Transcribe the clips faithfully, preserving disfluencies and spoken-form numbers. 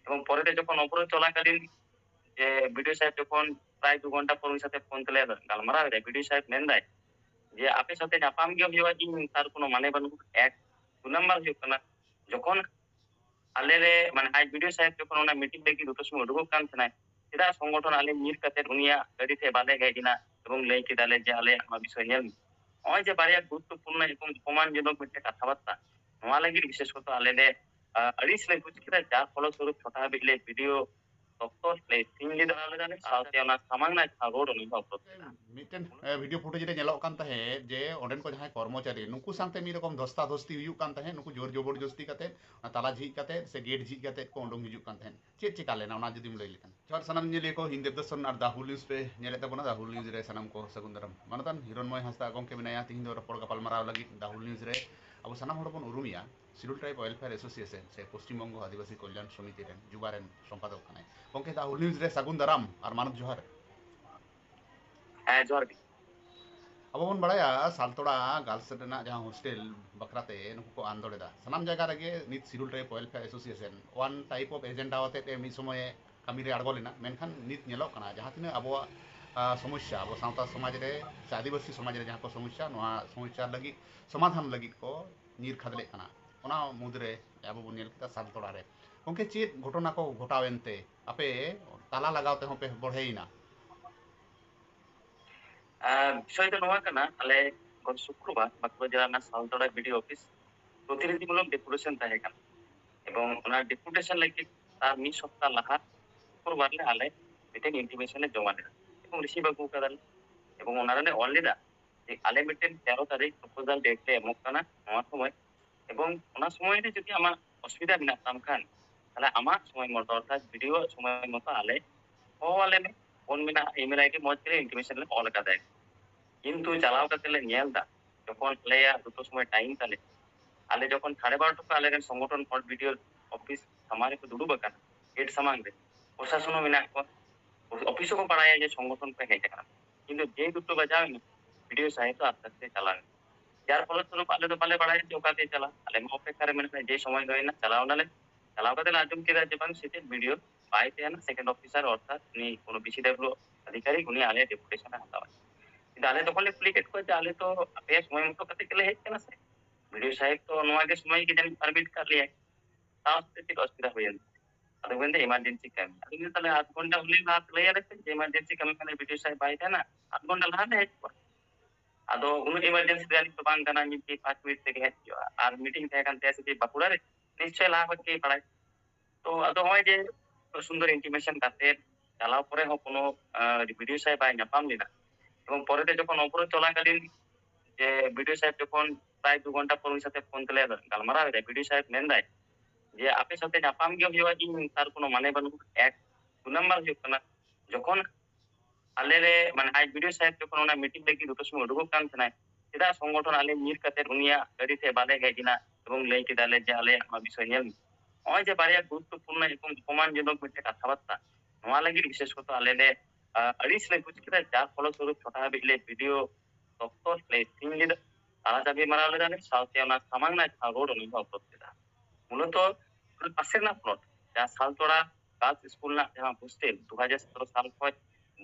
ᱮᱵᱚᱝ ᱯᱚᱨᱮᱛᱮ ᱡᱚᱠᱷᱚᱱ ᱚᱵᱚᱨᱳᱫᱷ ᱪᱚᱞᱟᱠᱟᱞᱤᱱ ᱡᱮ ᱵᱤᱰᱤᱳ ᱥᱟᱦᱮᱵ ᱡᱚᱠᱷᱚᱱ ᱯᱨᱟᱭ ᱫᱩ ᱜᱷᱚᱱᱴᱟ ᱯᱚᱨ ᱩᱱᱤ ᱥᱟᱛᱮ ᱯᱷᱳᱱ ᱛᱮᱞᱮ ᱜᱟᱞᱢᱟᱨᱟᱣ ᱮᱫᱟ, ᱵᱤᱰᱤᱳ ᱥᱟᱦᱮᱵ ᱢᱮᱱᱫᱟᱭ ᱡᱮ ᱟᱯᱮ ᱥᱟᱛᱮ ᱧᱟᱯᱟᱢ ᱜᱮ ᱦᱩᱭᱩᱜᱼᱟ, ᱤᱧ ᱛᱟᱨ ᱠᱳᱱᱳ ᱢᱟᱱᱮ ᱵᱟᱹᱱᱩᱜ᱾ ᱮᱠ᱾ ᱫᱩ ᱱᱟᱢᱵᱟᱨ ᱦᱩᱭᱩᱜ ᱠᱟᱱᱟ, ᱡᱚᱠᱷᱚᱱ ᱟᱞᱮ ᱞᱮ, ᱢᱟᱱᱮ, ᱟᱡ ᱵᱤᱰᱤᱳ ᱥᱟᱦᱮᱵ ᱡᱚᱠᱷᱚᱱ ᱚᱱᱟ ᱢᱤᱴᱤᱝ ᱞᱟᱹᱜᱤᱫ ᱫᱩᱴᱟ ᱥᱚᱢᱚᱭ ᱩᱰᱩᱠᱚᱜ ᱠᱟᱱ ᱛᱟᱦᱮᱱᱟᱭ, ᱪᱮᱫᱟᱜ ᱥᱚᱝᱜᱚᱴᱷᱚᱱ ᱟᱞᱮ ᱧᱤᱨ ᱠᱟᱛᱮ ᱩᱱᱤᱭᱟᱜ ᱜᱟᱹᱰᱤ ᱴᱷᱮᱡ ᱵᱟᱞᱮ ᱦᱮᱡ ᱮᱱᱟ ᱮᱵᱚᱝ ᱞᱟᱹᱭ ᱠᱮᱫᱟᱞᱮ ᱡᱮ ᱟᱞᱮᱭᱟᱜ ᱱᱚᱣᱟ ᱵᱤᱥᱚᱭ ᱧᱮᱞ ᱢᱮ? ᱱᱚᱜᱼᱚᱭ ᱡᱮ ᱵᱟᱨᱭᱟ ᱜᱩᱨᱩᱛᱛᱚᱯᱩᱨᱱᱚ ᱮᱵᱚᱝ ᱚᱯᱚᱢᱟᱱᱡᱚᱱᱚᱠ ᱢᱤᱫᱴᱮᱱ ᱠᱟᱛᱷᱟᱵᱟᱨᱛᱟ, ᱱᱚᱣᱟ ᱞᱟᱹᱜᱤᱫ ᱵᱤᱥᱮᱥ ᱠᱚᱨᱮ ᱟᱞᱮ ᱞᱮ, ᱟᱹ, ᱟᱹᱲᱤᱥ ᱞᱮ ᱵᱩᱡ ᱠᱮᱫᱟ, ᱡᱟᱨ ᱯᱷᱚᱞᱚᱥᱚᱨᱩᱯ ᱪᱷᱚᱴᱟ ᱦᱟᱹᱵᱤᱡ ᱞᱮ ᱵᱤᱰᱤᱳ ᱫᱚᱯᱛᱚᱨ ᱞᱮ ᱥᱤᱧ ᱞᱮ ᱫᱟᱬᱟ ᱞᱮᱫᱟ ᱞᱮ, ᱥᱟᱶᱛᱮ ᱚᱱᱟ ᱥᱟᱢᱟᱝ ᱱᱟᱭ ᱴᱷᱟᱶ ᱨᱳᱰ ᱚᱱᱟ ᱦᱚᱸ ᱚᱵᱚᱨᱳᱫᱷ ᱞᱮᱫᱟ᱾ ᱢᱤᱫᱴᱮᱱ, ᱮ, ᱵᱷᱤᱰᱤᱭᱳ ᱯᱷᱩᱴᱮᱡᱽ ᱨᱮ ᱧᱮᱞᱚᱜ ᱠᱟᱱ ᱛᱟᱦᱮᱸᱫ ᱡᱮ ᱚᱸᱰᱮᱱ ᱠᱚ ᱡᱟᱦᱟᱸᱭ ᱠᱚᱨᱢᱚᱪᱟᱨᱤ, ᱱᱩᱠᱩ ᱥᱟᱶᱛᱮ ᱢᱤᱫ ᱨᱚᱠᱚᱢ ᱫᱷᱚᱥᱛᱟ ᱫᱷᱚᱥᱛᱤ ᱦᱩᱭᱩᱜ ᱠᱟᱱ ᱛᱟᱦᱮᱸᱫ, ᱱᱩᱠᱩ ᱡᱳᱨ ᱡᱚᱵᱚᱨ ᱡᱚᱥᱛᱤ ᱠᱟᱛᱮ, ᱚᱱᱟ ᱛᱟᱞᱟ ᱡᱷᱤᱡ ᱠᱟᱛᱮ ᱥᱮ ᱜᱮᱴ ᱡᱷᱤᱡ ᱠᱟᱛᱮ ᱠᱚ ᱩᱰᱩᱝ ᱦᱤᱡᱩᱜ ᱠᱟᱱ ᱛᱟᱦᱮᱸᱫ᱾ ᱪᱮᱫ ᱪᱮᱠᱟ ᱞᱮᱱᱟ, ᱚᱱᱟ ᱡᱩᱫᱤᱢ ᱞᱟᱹᱭ ᱞᱮᱠᱷᱟᱱ? ᱡᱚᱦᱟᱨ ᱥᱟᱱᱟᱢ ᱧᱮᱧᱮᱞᱤᱭᱟᱹ ᱠᱚ, ᱤᱧ ᱫᱮᱵᱽᱫᱟᱥ ᱥᱚᱨᱮᱱ ᱟᱨ The Hul News ᱯᱮ ᱧᱮᱞᱮᱫ ᱛᱟᱵᱚᱱᱟ᱾ The Hul News ᱨᱮ ᱥᱟᱱᱟᱢ ᱠᱚ ᱥᱟᱹᱜᱩᱱ ᱫᱟᱨᱟᱢ᱾ ᱢᱟᱱᱚᱛᱟᱱ ᱦᱤᱨᱚᱱᱢᱚᱭ ᱦᱟᱸᱥᱫᱟ ᱜᱚᱢᱠᱮ ᱢᱮᱱᱟᱭᱟ ᱛᱤᱦᱤᱧ ᱫᱚ ᱨᱚᱯᱚᱲ ᱜᱟᱯᱟᱞᱢᱟᱨᱟᱣ ᱞᱟᱹᱜᱤᱫ The Hul News ᱨᱮ᱾ ᱟᱵᱚ ᱥᱟᱱᱟᱢ ᱦᱚᱲ ᱵᱚᱱ ᱩᱨᱩᱢᱮᱭᱟ Scheduled Tribe Welfare Association ᱥᱮ ᱯᱚᱥᱪᱤᱢ ᱵᱚᱝᱜᱚ ᱟᱹᱫᱤᱵᱟᱹᱥᱤ ᱠᱚᱞᱭᱟᱱ ᱥᱚᱢᱤᱛᱤ ᱨᱮᱱ ᱡᱩᱵᱟ ᱨᱮᱱ ᱥᱚᱢᱯᱟᱫᱚᱠ ᱠᱟᱱᱟᱭ᱾ ᱜᱚᱢᱠᱮ, The Hul News ᱨᱮ ᱥᱟᱹᱜᱩᱱ ᱫᱟᱨᱟᱢ ᱟᱨ ᱢᱟᱱᱚᱛ ᱡᱚᱦᱟᱨ᱾ ᱦᱮᱸ, ᱡᱚᱦᱟᱨ ᱜᱮ᱾ ᱟᱵᱚ ᱵᱚᱱ ᱵᱟᱲᱟᱭᱟ ᱥᱟᱞᱛᱳᱲᱟ ᱜᱟᱨᱞᱥ ᱨᱮᱱᱟᱜ ᱡᱟᱦᱟᱸ ᱦᱳᱥᱴᱮᱞ ᱵᱟᱠᱷᱨᱟᱛᱮ ᱱᱩᱠᱩ ᱠᱚ ᱟᱱᱫᱳᱲ ᱮᱫᱟ, ᱥᱟᱱᱟᱢ ᱡᱟᱭᱜᱟ ᱨᱮᱜᱮ ᱱᱤᱛ Scheduled Tribe Welfare Association one type of agenda ᱟᱛᱮ ᱛᱮ ᱢᱤᱫ ᱥᱚᱢᱚᱭ ᱠᱟᱹᱢᱤ ᱨᱮ ᱟᱬᱜᱚ ᱞᱮᱱᱟ, ᱢᱮᱱᱠᱷᱟᱱ ᱱᱤᱛ ᱧᱮᱞᱚᱜ ᱠᱟᱱᱟ ᱡᱟᱦᱟᱸ ᱛᱤᱱᱟᱹᱜ ᱟᱵᱚᱣᱟᱜ, ᱟ, ᱥᱚᱢᱚᱥᱥᱟ, ᱟᱵᱚ ᱥᱟᱶᱛᱟ ᱥᱚᱢᱟᱡᱽ ᱨᱮ ᱥᱮ ᱟᱹᱫᱤᱵᱟᱹᱥᱤ ᱥᱚᱢᱟᱡᱽ ᱨᱮ ᱡᱟᱦᱟᱸ ᱠᱚ ᱥᱚᱢᱚᱥᱥᱟ, ᱱᱚᱣᱟ ᱥᱚᱢᱚᱥᱥᱟ ᱞᱟᱹᱜᱤᱫ ᱥᱚᱢᱟᱫᱷᱟᱱ ᱞᱟᱹᱜᱤᱫ ᱠᱚ ᱧᱤᱨ ᱠᱷᱟᱫᱽᱞᱮᱜ ᱠᱟᱱᱟ᱾ ᱚᱱᱟ ᱢᱩᱫᱽᱨᱮ ᱟᱵᱚ ᱵᱚᱱ ᱧᱮᱞ ᱠᱮᱫᱟ ᱥᱟᱞᱛᱳᱲᱟ ᱨᱮ᱾ ᱜᱚᱢᱠᱮ, ᱪᱮᱫ ᱜᱷᱚᱴᱚᱱᱟ ᱠᱚ ᱜᱷᱚᱴᱟᱣ ᱮᱱᱛᱮ ᱟᱯᱮ ᱛᱟᱞᱟ ᱞᱟᱜᱟᱣ ᱛᱮᱦᱚᱸ ᱯᱮ ᱵᱚᱲᱦᱮᱭᱮᱱᱟ? ᱟᱨ ᱵᱤᱥᱚᱭ ᱫᱚ ᱱᱚᱣᱟ ᱠᱟᱱᱟ, ᱟᱞᱮ ᱜᱚᱛ ᱥᱩᱠᱨᱚᱵᱟᱨ ᱵᱟᱸᱠᱩᱲᱟ ᱡᱮᱞᱟ ᱨᱮᱱᱟᱜ ᱥᱟᱞᱛᱳᱲᱟ ᱵᱤᱰᱤᱳ ᱚᱯᱷᱤᱥ ᱯᱨᱚᱛᱤᱱᱤᱫᱷᱤᱢᱩᱞᱚᱠ ᱰᱮᱯᱩᱴᱮᱥᱚᱱ ᱛᱟᱦᱮᱸ ᱠᱟᱱᱟ, ᱮᱵᱚᱝ ᱚᱱᱟ ᱰᱮᱯᱩᱴᱮᱥᱚᱱ ᱞᱟᱹᱜᱤᱫ ᱛᱟᱨ ᱢᱤᱫ ᱥᱚᱯᱛᱟ ᱞᱟᱦᱟ ᱥᱩᱠᱨᱚᱵᱟᱨ ᱨᱮ ᱟᱞᱮ ᱢᱤᱫᱴᱮᱱ ᱤᱱᱴᱤᱢᱮᱥᱚᱱ ᱞᱮ ᱡᱚᱢᱟ ᱞᱮᱫᱟ ᱮᱵᱚᱝ ᱨᱤᱥᱤᱵᱷ ᱟᱹᱜᱩ ᱠᱟᱫᱟᱞᱮ᱾ ᱮᱵᱚᱝ ᱚᱱᱟ ᱨᱮᱞᱮ ᱚᱞ ᱞᱮᱫᱟ ᱡᱮ ᱟᱞᱮ ᱢᱤᱫᱴᱮᱱ ᱛᱮᱨᱚ ᱛᱟᱹᱨᱤᱠᱷ ᱯᱨᱚᱯᱳᱡᱟᱞ ᱰᱮᱴ ᱞᱮ ᱮᱢᱚᱜ ᱠᱟᱱᱟ ᱱᱚᱣᱟ ᱥᱚᱢᱚᱭ, ᱮᱵᱚᱝ ᱚᱱᱟ ᱥᱚᱢᱚᱭ ᱨᱮ ᱡᱩᱫᱤ ᱟᱢᱟᱜ ᱚᱥᱩᱵᱤᱫᱷᱟ ᱢᱮᱱᱟᱜ ᱛᱟᱢ ᱠᱷᱟᱱ, ᱛᱟᱦᱞᱮ ᱟᱢᱟᱜ ᱥᱚᱢᱚᱭ ᱢᱚᱛᱚ, ᱚᱨᱛᱷᱟᱛ ᱵᱤᱰᱤᱳ ᱟᱜ ᱥᱚᱢᱚᱭ ᱢᱚᱛᱚ ᱟᱞᱮ ᱦᱚᱦᱚ ᱟᱞᱮ ᱢᱮ᱾ ᱯᱷᱳᱱ ᱢᱮᱱᱟᱜᱼᱟ, ᱤᱢᱮᱞ ᱟᱭᱰᱤ ᱢᱚᱡᱽ ᱛᱮᱞᱮ ᱤᱱᱴᱤᱢᱮᱥᱚᱱ ᱞᱮ ᱚᱞ ᱠᱟᱫᱟ᱾ ᱠᱤᱱᱛᱩ ᱪᱟᱞᱟᱣ ᱠᱟᱛᱮ ᱞᱮ ᱧᱮᱞ ᱫᱟ, ᱡᱚᱠᱷᱚᱱ ᱟᱞᱮᱭᱟᱜ ᱫᱩᱴᱳ ᱥᱚᱢᱚᱭ ᱴᱟᱭᱤᱢ ᱛᱟᱞᱮ, ᱟᱞᱮ ᱡᱚᱠᱷᱚᱱ ᱥᱟᱲᱮ ᱵᱟᱨᱚᱴᱟ ᱠᱷᱚᱱ ᱟᱞᱮᱨᱮᱱ ᱥᱚᱝᱜᱚᱴᱷᱚᱱ ᱦᱚᱲ ᱵᱤᱰᱤᱳ ᱚᱯᱷᱤᱥ ᱥᱟᱢᱟᱝ ᱨᱮᱠᱚ ᱫᱩᱲᱩᱵ ᱟᱠᱟᱱᱟ, ᱜᱮᱴ ᱥᱟᱢᱟᱝ ᱨᱮ, ᱯᱨᱚᱥᱟᱥᱚᱱ ᱦᱚᱸ ᱢᱮᱱᱟᱜ ᱠᱚᱣᱟ, ᱚᱯᱷᱤᱥ ᱦᱚᱸᱠᱚ ᱵᱟᱲᱟᱭᱟ ᱡᱮ ᱥᱚᱝᱜᱚᱴᱷᱚᱱ ᱠᱚ ᱦᱮᱡ ᱟᱠᱟᱱᱟ, ᱠᱤᱱᱛᱩ ᱡᱮ ᱫᱩᱴᱳ ᱵᱟᱡᱟᱣ ᱮᱱᱟ, ᱵᱤᱰᱤᱳ ᱥᱟᱦᱮᱵ ᱫᱚ ᱟᱥᱛᱮ ᱟᱥᱛᱮ ᱪᱟᱞᱟᱣ ᱮᱱᱟ᱾ ᱡᱟᱨ ᱯᱷᱚᱞᱚᱥᱚᱨᱩᱯ ᱟᱞᱮ ᱫᱚ ᱵᱟᱞᱮ ᱵᱟᱲᱟᱭᱟ ᱡᱮ ᱚᱠᱟᱛᱮ ᱪᱟᱞᱟᱜ, ᱟᱞᱮ ᱢᱟ ᱚᱯᱮᱠᱠᱷᱟ ᱨᱮ ᱢᱮᱱᱟᱜ ᱞᱮᱭᱟ, ᱡᱮ ᱥᱚᱢᱚᱭ ᱦᱩᱭᱱᱟ ᱪᱟᱞᱟᱣ ᱱᱟᱞᱮ, ᱪᱟᱞᱟᱣ ᱠᱟᱛᱮ ᱞᱮ ᱟᱸᱡᱚᱢ ᱠᱮᱫᱟ ᱡᱮ ᱵᱟᱝ ᱥᱮ ᱪᱮᱫ ᱵᱤᱰᱤᱳ ᱵᱟᱭ ᱛᱟᱦᱮᱱᱟ, ᱥᱮᱠᱮᱱᱰ ᱚᱯᱷᱤᱥᱟᱨ ᱚᱨᱛᱷᱟᱛ ᱩᱱᱤ ᱠᱳᱱᱳ ᱵᱤᱥᱤᱰᱟᱵᱞᱤᱭᱩ ᱚᱫᱷᱤᱠᱟᱨᱤ ᱩᱱᱤ ᱟᱞᱮ ᱰᱮᱯᱩᱴᱮᱥᱚᱱ ᱮ ᱦᱟᱛᱟᱣᱟ᱾ ᱠᱤᱱᱛᱩ ᱟᱞᱮ ᱛᱚᱠᱷᱚᱱ ᱞᱮ ᱠᱩᱞᱤ ᱠᱮᱫ ᱠᱚᱣᱟ ᱡᱮ ᱟᱞᱮ ᱛᱚ ᱟᱯᱮᱭᱟᱜ ᱥᱚᱢᱚᱭ ᱢᱚᱛᱚ ᱠᱟᱛᱮ ᱜᱮᱞᱮ ᱦᱮᱡ ᱠᱟᱱᱟ ᱥᱮ, ᱵᱤᱰᱤᱳ ᱥᱟᱦᱮᱵ ᱛᱚ ᱱᱚᱣᱟ ᱜᱮ ᱥᱚᱢᱚᱭ ᱜᱮ ᱡᱟᱹᱱᱤᱡ ᱯᱟᱨᱢᱤᱴ ᱠᱟᱜ ᱞᱮᱭᱟᱭ, ᱛᱟᱣ ᱥᱟᱛᱮ ᱪᱮᱫ ᱚᱥᱩᱵᱤᱫᱷᱟ ᱦᱩᱭᱮᱱ? ᱟᱫᱚ ᱢᱮᱱᱫᱟ ᱮᱢᱟᱨᱡᱮᱱᱥᱤ ᱠᱟᱹᱢᱤ᱾ ᱟᱫᱚ ᱢᱮᱱᱫᱟ ᱛᱟᱦᱞᱮ ᱟᱫᱷ ᱜᱷᱚᱱᱴᱟ ᱦᱩᱞᱮ ᱞᱟᱦᱟ ᱞᱟᱹᱭ ᱟᱞᱮ ᱯᱮ ᱡᱮ ᱮᱢᱟᱨᱡᱮᱱᱥᱤ ᱠᱟᱹᱢᱤ ᱠᱟᱱᱟ, ᱵᱤᱰᱤᱳ ᱥᱟᱦᱮᱵ ᱵᱟᱭ ᱛᱟᱦᱮᱱᱟ, ᱟᱫᱷ ᱜᱷᱚᱱᱴᱟ ᱞᱟᱦᱟ ᱞᱮ ᱦᱮᱡ ᱠᱚᱜᱼᱟ᱾ ᱟᱫᱚ ᱩᱱᱟᱹᱜ ᱮᱢᱟᱨᱡᱮᱱᱥᱤ ᱨᱮ ᱟᱹᱞᱤᱧ ᱫᱚ ᱵᱟᱝ ᱠᱟᱱᱟ, ᱢᱤᱫ ᱫᱤᱱ ᱯᱟᱸᱪ ᱢᱤᱱᱤᱴ ᱛᱮᱜᱮ ᱦᱮᱡ ᱦᱩᱭᱩᱜᱼᱟ᱾ ᱟᱨ ᱢᱤᱴᱤᱝ ᱛᱟᱦᱮᱸ ᱠᱟᱱ ᱛᱟᱭᱟ ᱥᱮ ᱪᱮᱫ ᱵᱟᱸᱠᱩᱲᱟ ᱨᱮ, ᱱᱤᱥᱪᱚᱭ ᱞᱟᱦᱟ ᱠᱷᱚᱡ ᱜᱮ ᱵᱟᱲᱟᱭ᱾ ᱛᱚ ᱟᱫᱚ ᱱᱚᱜᱼᱚᱭ ᱡᱮ ᱥᱩᱱᱫᱚᱨ ᱤᱱᱴᱤᱢᱮᱥᱚᱱ ᱠᱟᱛᱮ ᱪᱟᱞᱟᱣ ᱯᱚᱨᱮ ᱦᱚᱸ ᱠᱳᱱᱳ ᱵᱤᱰᱤᱳ ᱥᱟᱦᱮᱵ ᱵᱟᱭ ᱧᱟᱯᱟᱢ ᱞᱮᱱᱟ, ᱮᱵᱚᱝ ᱯᱚᱨᱮᱛᱮ ᱡᱚᱠᱷᱚᱱ ᱚᱵᱚᱨᱳᱫᱷ ᱪᱚᱞᱟᱠᱟᱞᱤᱱ ᱡᱮ ᱵᱤᱰᱤᱳ ᱥᱟᱦᱮᱵ ᱡᱚᱠᱷᱚᱱ ᱯᱨᱟᱭ ᱫᱩ ᱜᱷᱚᱱᱴᱟ ᱯᱚᱨ ᱩᱱᱤ ᱥᱟᱛᱮ ᱯᱷᱳᱱ ᱛᱮᱞᱮ ᱜᱟᱞᱢᱟᱨᱟᱣ ᱮᱫᱟ, ᱵᱤᱰᱤᱳ ᱥᱟᱦᱮᱵ ᱢᱮᱱᱫᱟᱭ ᱡᱮ ᱟᱯᱮ ᱥᱟᱛᱮ ᱧᱟᱯᱟᱢ ᱜᱮ ᱦᱩᱭᱩᱜᱼᱟ, ᱤᱧ ᱛᱟᱨ ᱠᱳᱱᱳ ᱢᱟᱱᱮ ᱵᱟᱹᱱᱩᱜ᱾ ᱮᱠ, ᱫᱩ ᱱᱟᱢᱵᱟᱨ ᱦᱩᱭᱩᱜ ᱠᱟᱱᱟ, ᱡᱚᱠᱷᱚᱱ ᱟᱞᱮ ᱞᱮ, ᱢᱟᱱᱮ ᱟᱡ ᱵᱤᱰᱤᱳ ᱥᱟᱦᱮᱵ ᱡᱚᱠᱷᱚᱱ ᱚᱱᱟ ᱢᱤᱴᱤᱝ ᱞᱟᱹᱜᱤᱫ ᱫᱩᱴᱟ ᱥᱚᱢᱚᱭ ᱩᱰᱩᱠᱚᱜ ᱠᱟᱱ ᱛᱟᱦᱮᱱᱟᱭ, ᱪᱮᱫᱟᱜ ᱥᱚᱝᱜᱚᱴᱷᱚᱱ ᱟᱞᱮ ᱧᱤᱨ ᱠᱟᱛᱮ ᱩᱱᱤᱭᱟᱜ ᱜᱟᱹᱰᱤ ᱴᱷᱮᱡ ᱵᱟᱞᱮ ᱦᱮᱡ ᱮᱱᱟ ᱮᱵᱚᱝ ᱞᱟᱹᱭ ᱠᱮᱫᱟᱞᱮ ᱡᱮ ᱟᱞᱮᱭᱟᱜ ᱱᱚᱣᱟ ᱵᱤᱥᱚᱭ ᱧᱮᱞ ᱢᱮ? ᱱᱚᱜᱼᱚᱭ ᱡᱮ ᱵᱟᱨᱭᱟ ᱜᱩᱨᱩᱛᱛᱚᱯᱩᱨᱱᱚ ᱮᱵᱚᱝ ᱚᱯᱚᱢᱟᱱᱡᱚᱱᱚᱠ ᱢᱤᱫᱴᱮᱡ ᱠᱟᱛᱷᱟᱵᱟᱨᱛᱟ, ᱱᱚᱣᱟ ᱞᱟᱹᱜᱤᱫ ᱵᱤᱥᱮᱥ ᱠᱚᱛᱚ ᱟᱞᱮ ᱞᱮ, ᱟᱹ, ᱟᱹᱲᱤᱥ ᱞᱮ ᱵᱩᱡ ᱠᱮᱫᱟ, ᱡᱟᱨ ᱯᱷᱚᱞᱚᱥᱚᱨᱩᱯ ᱪᱷᱚᱴᱟ ᱦᱟᱹᱵᱤᱡ ᱞᱮ ᱵᱤᱰᱤᱳ ᱫᱚᱯᱛᱚᱨ ᱞᱮ ᱥᱤᱧ ᱞᱮᱫᱟ, ᱛᱟᱞᱟ ᱪᱟᱹᱵᱤ ᱢᱟᱨᱟᱣ ᱞᱮᱫᱟ ᱞᱮ, ᱥᱟᱶᱛᱮ ᱚᱱᱟ ᱥᱟᱢᱟᱝ ᱨᱮᱱᱟᱜ ᱡᱟᱦᱟᱸ ᱨᱳᱰ ᱚᱱᱟ ᱦᱚᱸ ᱚᱵᱚᱨᱳᱫᱷ ᱞᱮᱫᱟ᱾ ᱢᱩᱞᱚᱛᱚ ᱚᱱᱟ ᱯᱟᱥᱮ ᱨᱮᱱᱟᱜ ᱯᱞᱚᱴ, ᱡᱟᱦᱟᱸ ᱥᱟᱞᱛᱚᱲᱟ ᱜᱟᱨᱞᱥ ᱥᱠᱩᱞ ᱨᱮᱱᱟᱜ ᱡᱟᱦᱟᱸ ᱦᱳᱥᱴᱮᱞ ᱫᱩ ᱦᱟᱡᱟᱨ ᱥᱚᱛᱨᱚ ᱥᱟᱞ ᱠᱷᱚᱱ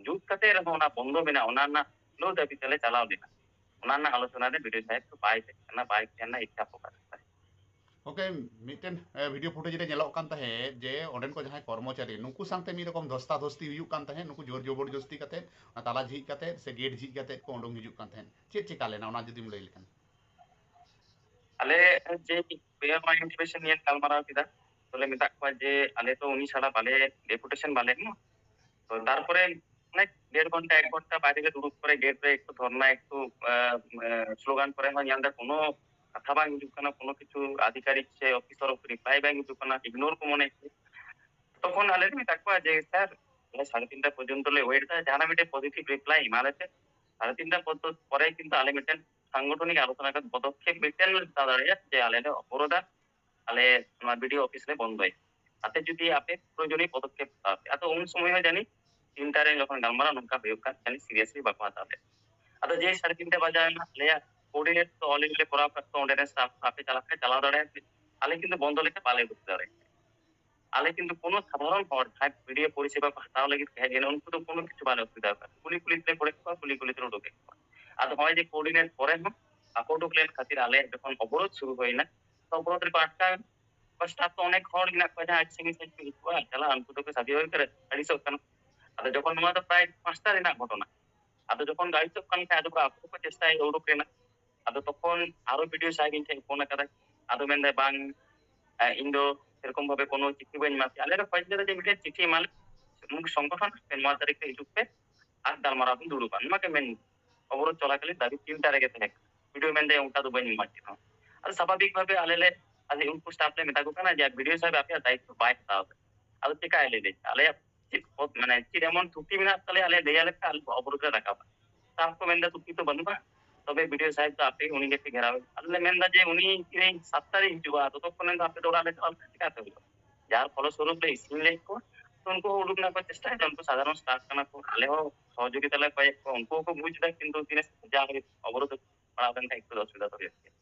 ᱡᱩᱛ ᱠᱟᱛᱮ ᱨᱮᱦᱚᱸ ᱚᱱᱟ ᱵᱚᱱᱫᱚ ᱢᱮᱱᱟᱜᱼᱟ, ᱚᱱᱟ ᱨᱮᱱᱟᱜ ᱠᱷᱩᱞᱟᱹᱣ ᱫᱟᱹᱵᱤ ᱛᱮᱞᱮ ᱪᱟᱞᱟᱣ ᱞᱮᱱᱟ᱾ ᱚᱱᱟ ᱨᱮᱱᱟᱜ ᱟᱞᱳᱪᱚᱱᱟ ᱨᱮ ᱵᱤᱰᱤᱳ ᱥᱟᱦᱮᱵ ᱫᱚ ᱵᱟᱭ ᱛᱟᱦᱮᱸ ᱠᱟᱱᱟ, ᱵᱟᱭ ᱛᱟᱦᱮᱸ ᱠᱟᱱᱟ, ᱤᱪᱪᱷᱟ ᱯᱨᱚᱠᱟᱥ ᱠᱟᱱᱟ᱾ ᱜᱚᱢᱠᱮ, ᱢᱤᱫᱴᱮᱱ ᱵᱷᱤᱰᱤᱭᱳ ᱯᱷᱩᱴᱮᱡᱽ ᱨᱮ ᱧᱮᱞᱚᱜ ᱠᱟᱱ ᱛᱟᱦᱮᱸᱫ ᱡᱮ ᱚᱸᱰᱮᱱ ᱠᱚ ᱡᱟᱦᱟᱸᱭ ᱠᱚᱨᱢᱚᱪᱟᱨᱤ, ᱱᱩᱠᱩ ᱥᱟᱶᱛᱮ ᱢᱤᱫ ᱨᱚᱠᱚᱢ ᱫᱷᱚᱥᱛᱟ ᱫᱷᱚᱥᱛᱤ ᱦᱩᱭᱩᱜ ᱠᱟᱱ ᱛᱟᱦᱮᱸᱫ, ᱱᱩᱠᱩ ᱡᱳᱨ ᱡᱚᱵᱚᱨ ᱡᱚᱥᱛᱤ ᱠᱟᱛᱮ ᱚᱱᱟ ᱛᱟᱞᱟ ᱡᱷᱤᱡ ᱠᱟᱛᱮ ᱥᱮ ᱜᱮᱴ ᱡᱷᱤᱡ ᱠᱟᱛᱮ ᱠᱚ ᱩᱰᱩᱝ ᱦᱤᱡᱩᱜ ᱠᱟᱱ ᱛᱟᱦᱮᱸᱫ᱾ ᱪᱮᱫ ᱪᱮᱠᱟ ᱞᱮᱱᱟ, ᱚᱱᱟ ᱡᱩᱫᱤᱢ ᱞᱟᱹᱭ ᱞᱮᱠᱷᱟᱱ? ᱟᱞᱮ ᱡᱮ ᱯᱮᱭᱟ ᱱᱚᱣᱟ ᱤᱱᱴᱤᱢᱮᱥᱚᱱ ᱱᱤᱭᱮ ᱜᱟᱞᱢᱟᱨᱟᱣ ᱠᱮᱫᱟ, ᱛᱚᱞᱮ ᱢᱮᱛᱟᱜ ᱠᱚᱣᱟ ᱡᱮ ᱟᱞᱮ ᱛᱚ ᱩᱱᱤ ᱪᱷᱟᱲᱟ ᱵᱟᱞᱮ, ᱰᱮᱯᱩᱴᱮᱥᱚᱱ ᱵᱟᱞᱮ ᱮᱢᱟ᱾ ᱛᱚ ᱛᱟᱨᱯᱚᱨᱮ ᱚᱱᱮ ᱰᱮᱲ ᱜᱷᱚᱱᱴᱟ ᱮᱠ ᱜᱷᱚᱱᱴᱟ ᱵᱟᱭᱨᱮ ᱨᱮ ᱫᱩᱲᱩᱵ ᱯᱚᱨᱮ, ᱜᱮᱴ ᱨᱮ ᱮᱠᱴᱩ ᱫᱷᱚᱨᱱᱟ, ᱮᱠᱴᱩ ᱥᱞᱳᱜᱟᱱ ᱯᱚᱨᱮ ᱦᱚᱸ ᱧᱮᱞ ᱫᱟ ᱠᱳᱱᱳ ᱠᱟᱛᱷᱟ ᱵᱟᱝ ᱦᱤᱡᱩᱜ ᱠᱟᱱᱟ, ᱠᱳᱱᱳ ᱠᱤᱪᱷᱩ ᱟᱫᱷᱤᱠᱟᱨᱤᱠ ᱥᱮ ᱚᱯᱷᱤᱥᱟᱨ ᱨᱤᱯᱞᱟᱭ ᱵᱟᱝ ᱦᱤᱡᱩᱜ ᱠᱟᱱᱟ, ᱤᱜᱱᱳᱨ ᱠᱚ ᱢᱚᱱᱮ᱾ ᱛᱚᱠᱷᱚᱱ ᱟᱞᱮ ᱞᱮ ᱢᱮᱛᱟ ᱠᱚᱣᱟ ᱡᱮ ᱥᱟᱨ, ᱟᱞᱮ ᱥᱟᱲᱮ ᱛᱤᱱᱴᱟ ᱯᱚᱨᱡᱚᱱᱛᱚ ᱞᱮ ᱣᱮᱴ ᱫᱟ, ᱡᱟᱦᱟᱱᱟᱜ ᱢᱤᱫᱴᱮᱱ ᱯᱚᱡᱤᱴᱤᱵᱷ ᱨᱤᱯᱞᱟᱭ ᱮᱢᱟ ᱞᱮᱯᱮ᱾ ᱥᱟᱲᱮ ᱛᱤᱱᱴᱟ ᱯᱚᱨᱡᱚᱱᱛᱚ ᱯᱚᱨᱮ ᱠᱤᱱᱛᱩ ᱟᱞᱮ ᱢᱤᱫᱴᱮᱱ ᱥᱟᱝᱜᱚᱴᱷᱚᱱᱤᱠ ᱟᱞᱳᱪᱚᱱᱟ ᱠᱟᱛᱮ ᱯᱚᱫᱚᱠᱷᱮᱯ ᱢᱤᱫᱴᱮᱱ ᱞᱮ ᱦᱟᱛᱟᱣ ᱫᱟᱲᱮᱭᱟᱜᱼᱟ ᱡᱮ ᱟᱞᱮ ᱞᱮ ᱚᱵᱚᱨᱳᱫᱟ, ᱟᱞᱮ ᱱᱚᱣᱟ ᱵᱤᱰᱤᱳ ᱚᱯᱷᱤᱥ ᱞᱮ ᱵᱚᱱᱫᱚᱭᱟ, ᱟᱯᱮ ᱡᱩᱫᱤ ᱟᱯᱮ ᱯᱨᱚᱭᱳᱡᱚᱱᱤᱭ ᱯᱚᱫᱚᱠᱷᱮᱯ ᱦᱟᱛᱟᱣ ᱯᱮ᱾ ᱟᱫᱚ ᱩᱱ ᱥᱚᱢᱚᱭ ᱦᱚᱸ ᱡᱟᱹᱱᱤᱡ ᱛᱤᱱᱴᱟ ᱨᱮ ᱡᱚᱠᱷᱚᱱ ᱜᱟᱞᱢᱟᱨᱟᱣ ᱱᱚᱝᱠᱟ ᱦᱩᱭᱩᱜ ᱠᱟᱱ, ᱡᱟᱹᱱᱤᱡ ᱥᱤᱨᱤᱭᱟᱥᱞᱤ ᱵᱟᱠᱚ ᱦᱟᱛᱟᱣ ᱞᱮᱫ᱾ ᱟᱫᱚ ᱡᱮ ᱥᱟᱲᱮ ᱛᱤᱱᱴᱟ ᱵᱟᱡᱟᱣ ᱮᱱᱟ, ᱟᱞᱮᱭᱟᱜ ᱠᱳᱚᱨᱰᱤᱱᱮᱴ ᱛᱚ ᱚᱞᱨᱮᱰᱤ ᱞᱮ ᱠᱚᱨᱟᱣ ᱠᱟᱜ ᱛᱚ, ᱚᱸᱰᱮ ᱨᱮᱱ ᱥᱴᱟᱯ ᱟᱯᱮ ᱪᱟᱞᱟᱜ ᱯᱮ, ᱪᱟᱞᱟᱣ ᱫᱟᱲᱮᱭᱟᱜ ᱯᱮ, ᱟᱞᱮ ᱠᱤᱱᱛᱩ ᱵᱚᱱᱫᱚ ᱞᱮᱠᱟ ᱵᱟᱞᱮ ᱩᱰᱩᱠ ᱫᱟᱲᱮᱭᱟᱜᱼᱟ᱾ ᱟᱞᱮ ᱠᱤᱱᱛᱩ ᱠᱳᱱᱳ ᱥᱟᱫᱷᱟᱨᱚᱱ ᱦᱚᱲ ᱡᱟᱦᱟᱸᱭ ᱵᱷᱤᱰᱤᱭᱳ ᱯᱚᱨᱤᱥᱮᱵᱟ ᱠᱚ ᱦᱟᱛᱟᱣ ᱞᱟᱹᱜᱤᱫ ᱠᱚ ᱦᱮᱡ ᱞᱮᱱᱟ, ᱩᱱᱠᱩ ᱫᱚ ᱠᱳᱱᱳ ᱠᱤᱪᱷᱩ ᱵᱟᱞᱮ ᱚᱥᱩᱵᱤᱫᱷᱟ ᱟᱠᱟᱫ, ᱠᱩᱞᱤ ᱠᱩᱞᱤ ᱛᱮᱞᱮ ᱠᱚᱨᱮᱫ ᱠᱚᱣᱟ, ᱠᱩᱞᱤ ᱠᱩᱞᱤ ᱛᱮᱞᱮ ᱩᱰᱩᱠᱮᱫ ᱠᱚᱣᱟ᱾ ᱟᱫᱚ ᱱᱚᱜᱼᱚᱭ ᱡᱮ ᱠᱳᱚᱨᱰᱤᱱᱮᱴ ᱯᱚᱨᱮ ᱦᱚᱸ ᱵᱟᱠᱚ ᱩᱰᱩᱠ ᱞᱮᱱ ᱠᱷᱟᱹᱛᱤᱨ ᱟᱞᱮ ᱡᱚᱠᱷᱚᱱ ᱚᱵᱚᱨᱳᱫᱷ ᱥᱩᱨᱩ ᱦᱩᱭᱱᱟ, ᱛᱚ ᱚᱵᱚᱨᱳᱫᱷ ᱨᱮᱠᱚ ᱟᱴᱠᱟᱣ ᱮᱱᱟ᱾ ᱥᱴᱟᱯ ᱛᱚ ᱚᱱᱮᱠ ᱦᱚᱲ ᱢᱮᱱᱟᱜ ᱠᱚᱣᱟ ᱡᱟᱦᱟᱸ ᱟᱹᱰᱤ ᱥᱟᱺᱜᱤᱧ ᱥᱟᱺᱜᱤᱧ ᱠᱚ ᱦᱤᱡᱩᱜᱼᱟ, ᱪᱟᱞᱟᱜᱼᱟ, ᱩᱱᱠᱩ ᱫᱚᱠᱚ ᱥᱟᱵᱤ ᱦᱩᱭ ᱠᱟᱛᱮ ᱟᱹᱲᱤᱥᱚᱜ ᱠᱟᱱᱟ᱾ ᱟᱫᱚ ᱡᱚᱠᱷᱚᱱ ᱱᱚᱣᱟ ᱫᱚ ᱯᱨᱟᱭ ᱯᱟᱸᱪᱴᱟ ᱨᱮᱱᱟᱜ ᱜᱷᱚᱴᱚᱱᱟ, ᱟᱫᱚ ᱡᱚᱠᱷᱚᱱ ᱜᱟᱹᱲᱤ ᱪᱚᱜ ᱠᱟᱱ ᱠᱷᱟᱡ ᱟᱫᱚ ᱟᱠᱚ ᱠᱚ ᱪᱮᱥᱴᱟᱭᱟ ᱩᱰᱩᱠ ᱨᱮᱱᱟᱜ᱾ ᱟᱫᱚ ᱛᱚᱠᱷᱚᱱ ᱟᱨᱚ ᱵᱤᱰᱤᱳ ᱥᱟᱦᱮᱵ ᱤᱧ ᱴᱷᱮᱱ ᱯᱷᱳᱱ ᱟᱠᱟᱫᱟᱭ᱾ ᱟᱫᱚ ᱢᱮᱱᱫᱟᱭ, "ᱵᱟᱝ, ᱮ, ᱤᱧ ᱫᱚ ᱥᱮᱨᱚᱠᱚᱢ ᱵᱷᱟᱵᱮ ᱠᱳᱱᱳ ᱪᱤᱴᱷᱤ ᱵᱟᱹᱧ ᱮᱢᱟ ᱯᱮᱭᱟ᱾ ᱟᱞᱮ ᱞᱮ ᱠᱷᱚᱡ ᱞᱮᱫᱟ ᱡᱮ ᱢᱤᱫᱴᱮᱱ ᱪᱤᱴᱷᱤ ᱮᱢᱟ ᱞᱮ, ᱩᱢᱩᱠ ᱥᱚᱝᱜᱚᱴᱷᱚᱱ ᱯᱮ ᱱᱚᱣᱟ ᱛᱟᱹᱨᱤᱠᱷ ᱨᱮ ᱦᱤᱡᱩᱜ ᱯᱮ ᱟᱨ ᱜᱟᱞᱢᱟᱨᱟᱣ ᱵᱚᱱ ᱫᱩᱲᱩᱵᱟ, ᱱᱚᱣᱟ ᱜᱮ ᱢᱮᱱ ᱚᱵᱚᱨᱳᱫᱷ ᱪᱚᱞᱟᱠᱟᱞᱤᱱ ᱫᱟᱹᱵᱤ ᱛᱤᱱᱴᱟ ᱨᱮᱜᱮ ᱛᱟᱦᱮᱸ ᱠᱟᱱᱟ᱾ ᱵᱤᱰᱤᱳ ᱢᱮᱱᱫᱟᱭ, ᱚᱱᱠᱟ ᱫᱚ ᱵᱟᱹᱧ ᱮᱢᱟ ᱪᱮᱫ ᱦᱚᱸ᱾ ᱟᱫᱚ ᱥᱟᱵᱷᱟᱵᱤᱠ ᱵᱷᱟᱵᱮ ᱟᱞᱮ ᱞᱮ, ᱟᱞᱮ ᱩᱱᱠᱩ ᱥᱴᱟᱯ ᱞᱮ ᱢᱮᱛᱟ ᱠᱚ ᱠᱟᱱᱟ ᱡᱮ ᱵᱤᱰᱤᱳ ᱥᱟᱦᱮᱵ ᱟᱯᱮᱭᱟᱜ ᱫᱟᱭᱤᱛᱛᱚ ᱵᱟᱭ ᱦᱟᱛᱟᱣ ᱮᱫᱟ᱾ ᱟᱫᱚ ᱪᱮᱠᱟᱭ ᱞᱟᱹᱭ ᱫᱟᱹᱧ, ᱟᱞᱮᱭᱟᱜ ᱪᱮᱫ ᱯᱚᱫ, ᱢᱟᱱᱮ ᱪᱮᱫ ᱮᱢᱚᱱ ᱛᱷᱩᱛᱤ ᱢᱮᱱᱟᱜ ᱛᱟᱞᱮᱭᱟ, ᱟᱞᱮ ᱞᱟᱹᱭ ᱟᱞᱮ ᱠᱷᱟᱱ ᱟᱞᱮ ᱚᱵᱚᱨᱳᱫᱷ ᱞᱮ ᱨᱟᱠᱟᱵᱟ᱾ ᱥᱴᱟᱯ ᱠᱚ ᱢᱮᱱᱫᱟ ᱛᱷᱩᱛᱤ ᱛᱚ ᱵᱟᱹᱱᱩᱜᱼᱟ, ᱛᱚᱵᱮ ᱵᱤᱰᱤᱳ ᱥᱟᱦᱮᱵ ᱫᱚ ᱟᱯᱮ ᱩᱱᱤ ᱜᱮᱯᱮ ᱜᱷᱮᱨᱟᱣ ᱮᱫᱟ᱾ ᱟᱞᱮ ᱞᱮ ᱢᱮᱱᱫᱟ ᱡᱮ ᱩᱱᱤ ᱛᱤᱦᱤᱧ ᱥᱟᱛᱴᱟ ᱨᱮ ᱦᱤᱡᱩᱜᱼᱟ, ᱛᱚᱛᱚᱠᱷᱚᱱ ᱫᱚ ᱟᱯᱮ ᱫᱚ ᱚᱲᱟᱜ ᱞᱮ ᱪᱟᱞᱟᱣ ᱞᱮᱠᱷᱟᱱ ᱪᱤᱠᱟᱹᱛᱮ ᱦᱩᱭᱩᱜᱼᱟ? ᱡᱟᱨ ᱯᱷᱚᱞᱚᱥᱚᱨᱩᱯ ᱞᱮ ᱤᱥᱤᱱ ᱞᱮᱫ ᱠᱚᱣᱟ᱾ ᱛᱚ ᱩᱱᱠᱩ ᱦᱚᱸ ᱩᱰᱩᱠ ᱨᱮᱱᱟᱜ ᱠᱚ ᱪᱮᱥᱴᱟᱭᱮᱫᱟ, ᱩᱱᱠᱩ ᱥᱟᱫᱷᱟᱨᱚᱱ ᱥᱴᱟᱯ ᱠᱟᱱᱟ ᱠᱚ, ᱟᱞᱮ ᱦᱚᱸ ᱥᱚᱦᱚᱡᱳᱜᱤᱛᱟ ᱞᱮ ᱠᱚᱭᱮᱫ ᱠᱚᱣᱟ, ᱩᱱᱠᱩ ᱦᱚᱸᱠᱚ ᱵᱩᱡᱽ ᱮᱫᱟ, ᱠᱤᱱᱛᱩ ᱛᱤᱱᱟᱹᱜ ᱡᱟ ᱦᱩᱭᱩᱜ ᱚᱵᱚᱨᱳᱫᱷ ᱯᱟᱲᱟᱣ ᱞᱮᱱᱠᱷᱟᱱ ᱮᱠᱴᱩ ᱚᱥᱩᱵᱤᱫᱷᱟ ᱫᱚ ᱦᱩᱭᱩᱜ ᱜᱮᱭᱟ᱾